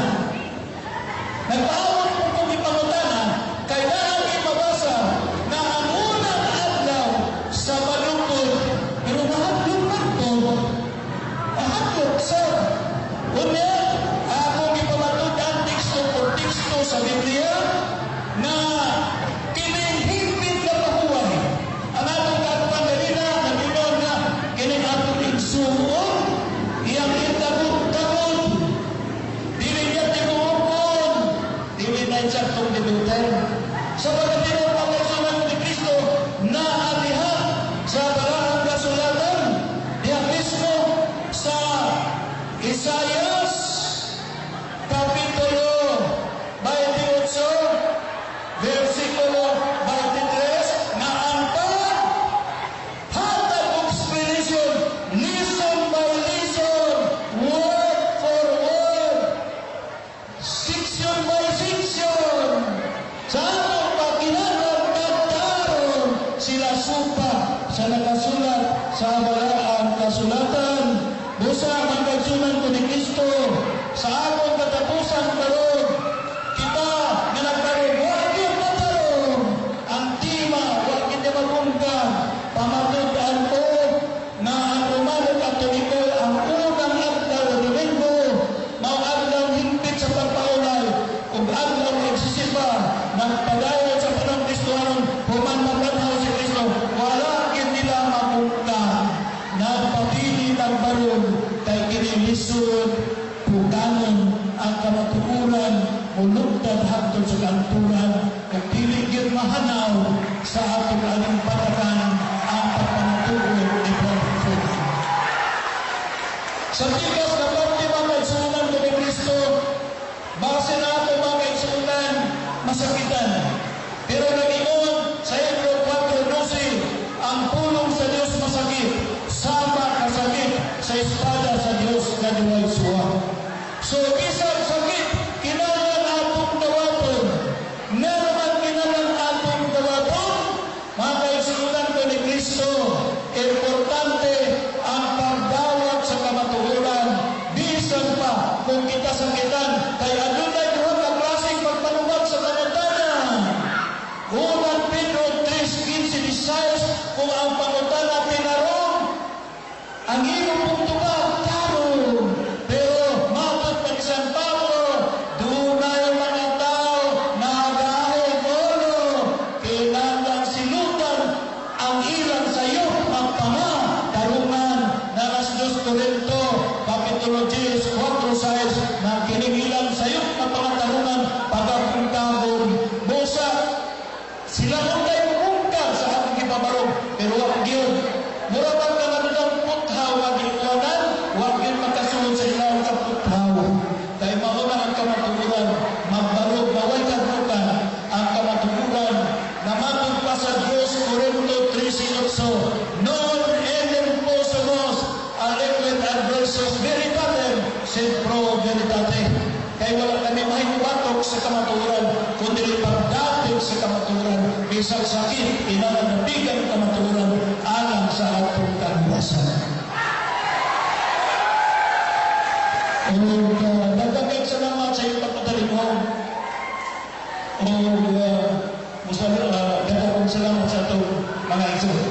Nagpaabot po kong ipangutana kay naa mabasa na ang unang adlaw Sabado po, pero nahadlok man ko. Nahadlok sir. Unya, akong ipamatud-an teksto por teksto sa Biblia na kining hingpit na pahuway. Ang atong kaatbang ganina, nag-ingon nga kining atong igsuon, iyang itagot-tagot, dili niya tinuokon, dili na siya itong debuter. Sa pagkatinuod, mga kaigsuonan ni Kristo, naa diha sa balaang kasulatan, diha mismo sa Isaias, Kapitulo 28, versikulo 23, na ang pag hatag og explanation, lesson by lesson, word for word, section by section, sa atong pagkinahanglan kagkaroon sila supa sa nakasulat sa balaang kasulatan. Busa, mga kaigsuonan ko ni Kristo, sa akong katapusan karon, kita nga nagkaroon, wa gyud matarong ang tema, wa gyud niya mabungkag. Pamatud-an ko na ang Romano Katoliko, ang unang adlaw Domingo, mao adlaw hingpit sa pagpaulay ug adlaw igsisimba, nagpadayon sa panahon Kristohanon human maglanhaw si Kristo, wala gyud nila mabungkag. Nagpabili ng baron kay kini lisod puganon ang kamatuoran, mulugtad hangtod sa kanturan ug dili gyud mahanaw sa atong alimpatakan ang pagpamatuod ni Brother Fugan. Sa pikas na parte, mga kaigsuonan ko ni Kristo, base na ato, mga kaigsuonan, masakitan. Pero nag-ingon sa Hebreo 4:12, ang pulong sa Diyos masakit, sama kasakit sa espada sa Diyos na diway suwa. So, isang sakit, kinahanglan atong dawaton. Nga naman kinahanglan atong dawaton, mga kaigsuonan ko ni Kristo, importante ang pagdawat sa kamatuoran. Bisan pa kung kita sakitan, kay adunay duha ka klaseng pagpanubat sa pangutana. Unang Pedro 3:15-16, kung ang pangutana tinarong, ang imong pagtubag tarong. Pero matod pa ni San Pablo, dunay mga tao na agahog ulo, kinahanglan silutan ang ilang sayop magpanga tarungan. Naras 2 Corinto, Kapitulo Kapitulo 10, 4, 6 na kining ilang sayop na pangatarungan pagabungkagon. Busa sila mo kay mungkag sa atong gipabarog, pero wa gyud. Mura man ka nga puthaw nga giuwanan, wa gyud makasulod sa ilang sa puthaw. Kay mao na ang kamatuoran, magbarog maway kadlukan ang kamatuoran na matod pa sa 2 Corinto 13:8, "Non enim possumus aliquid adversus veritatem sed pro veritate." Kay wala kami mahiwatok sa kamatuoran, kundi pagdating sa kamatuoran, bisag sakit, kinahanglan ang kamatuoran alang sa atong kaluwasan. Ug daghang salamat sa iyong pagpadalinghong. Ug daghang salamat sa atong mga igsoon.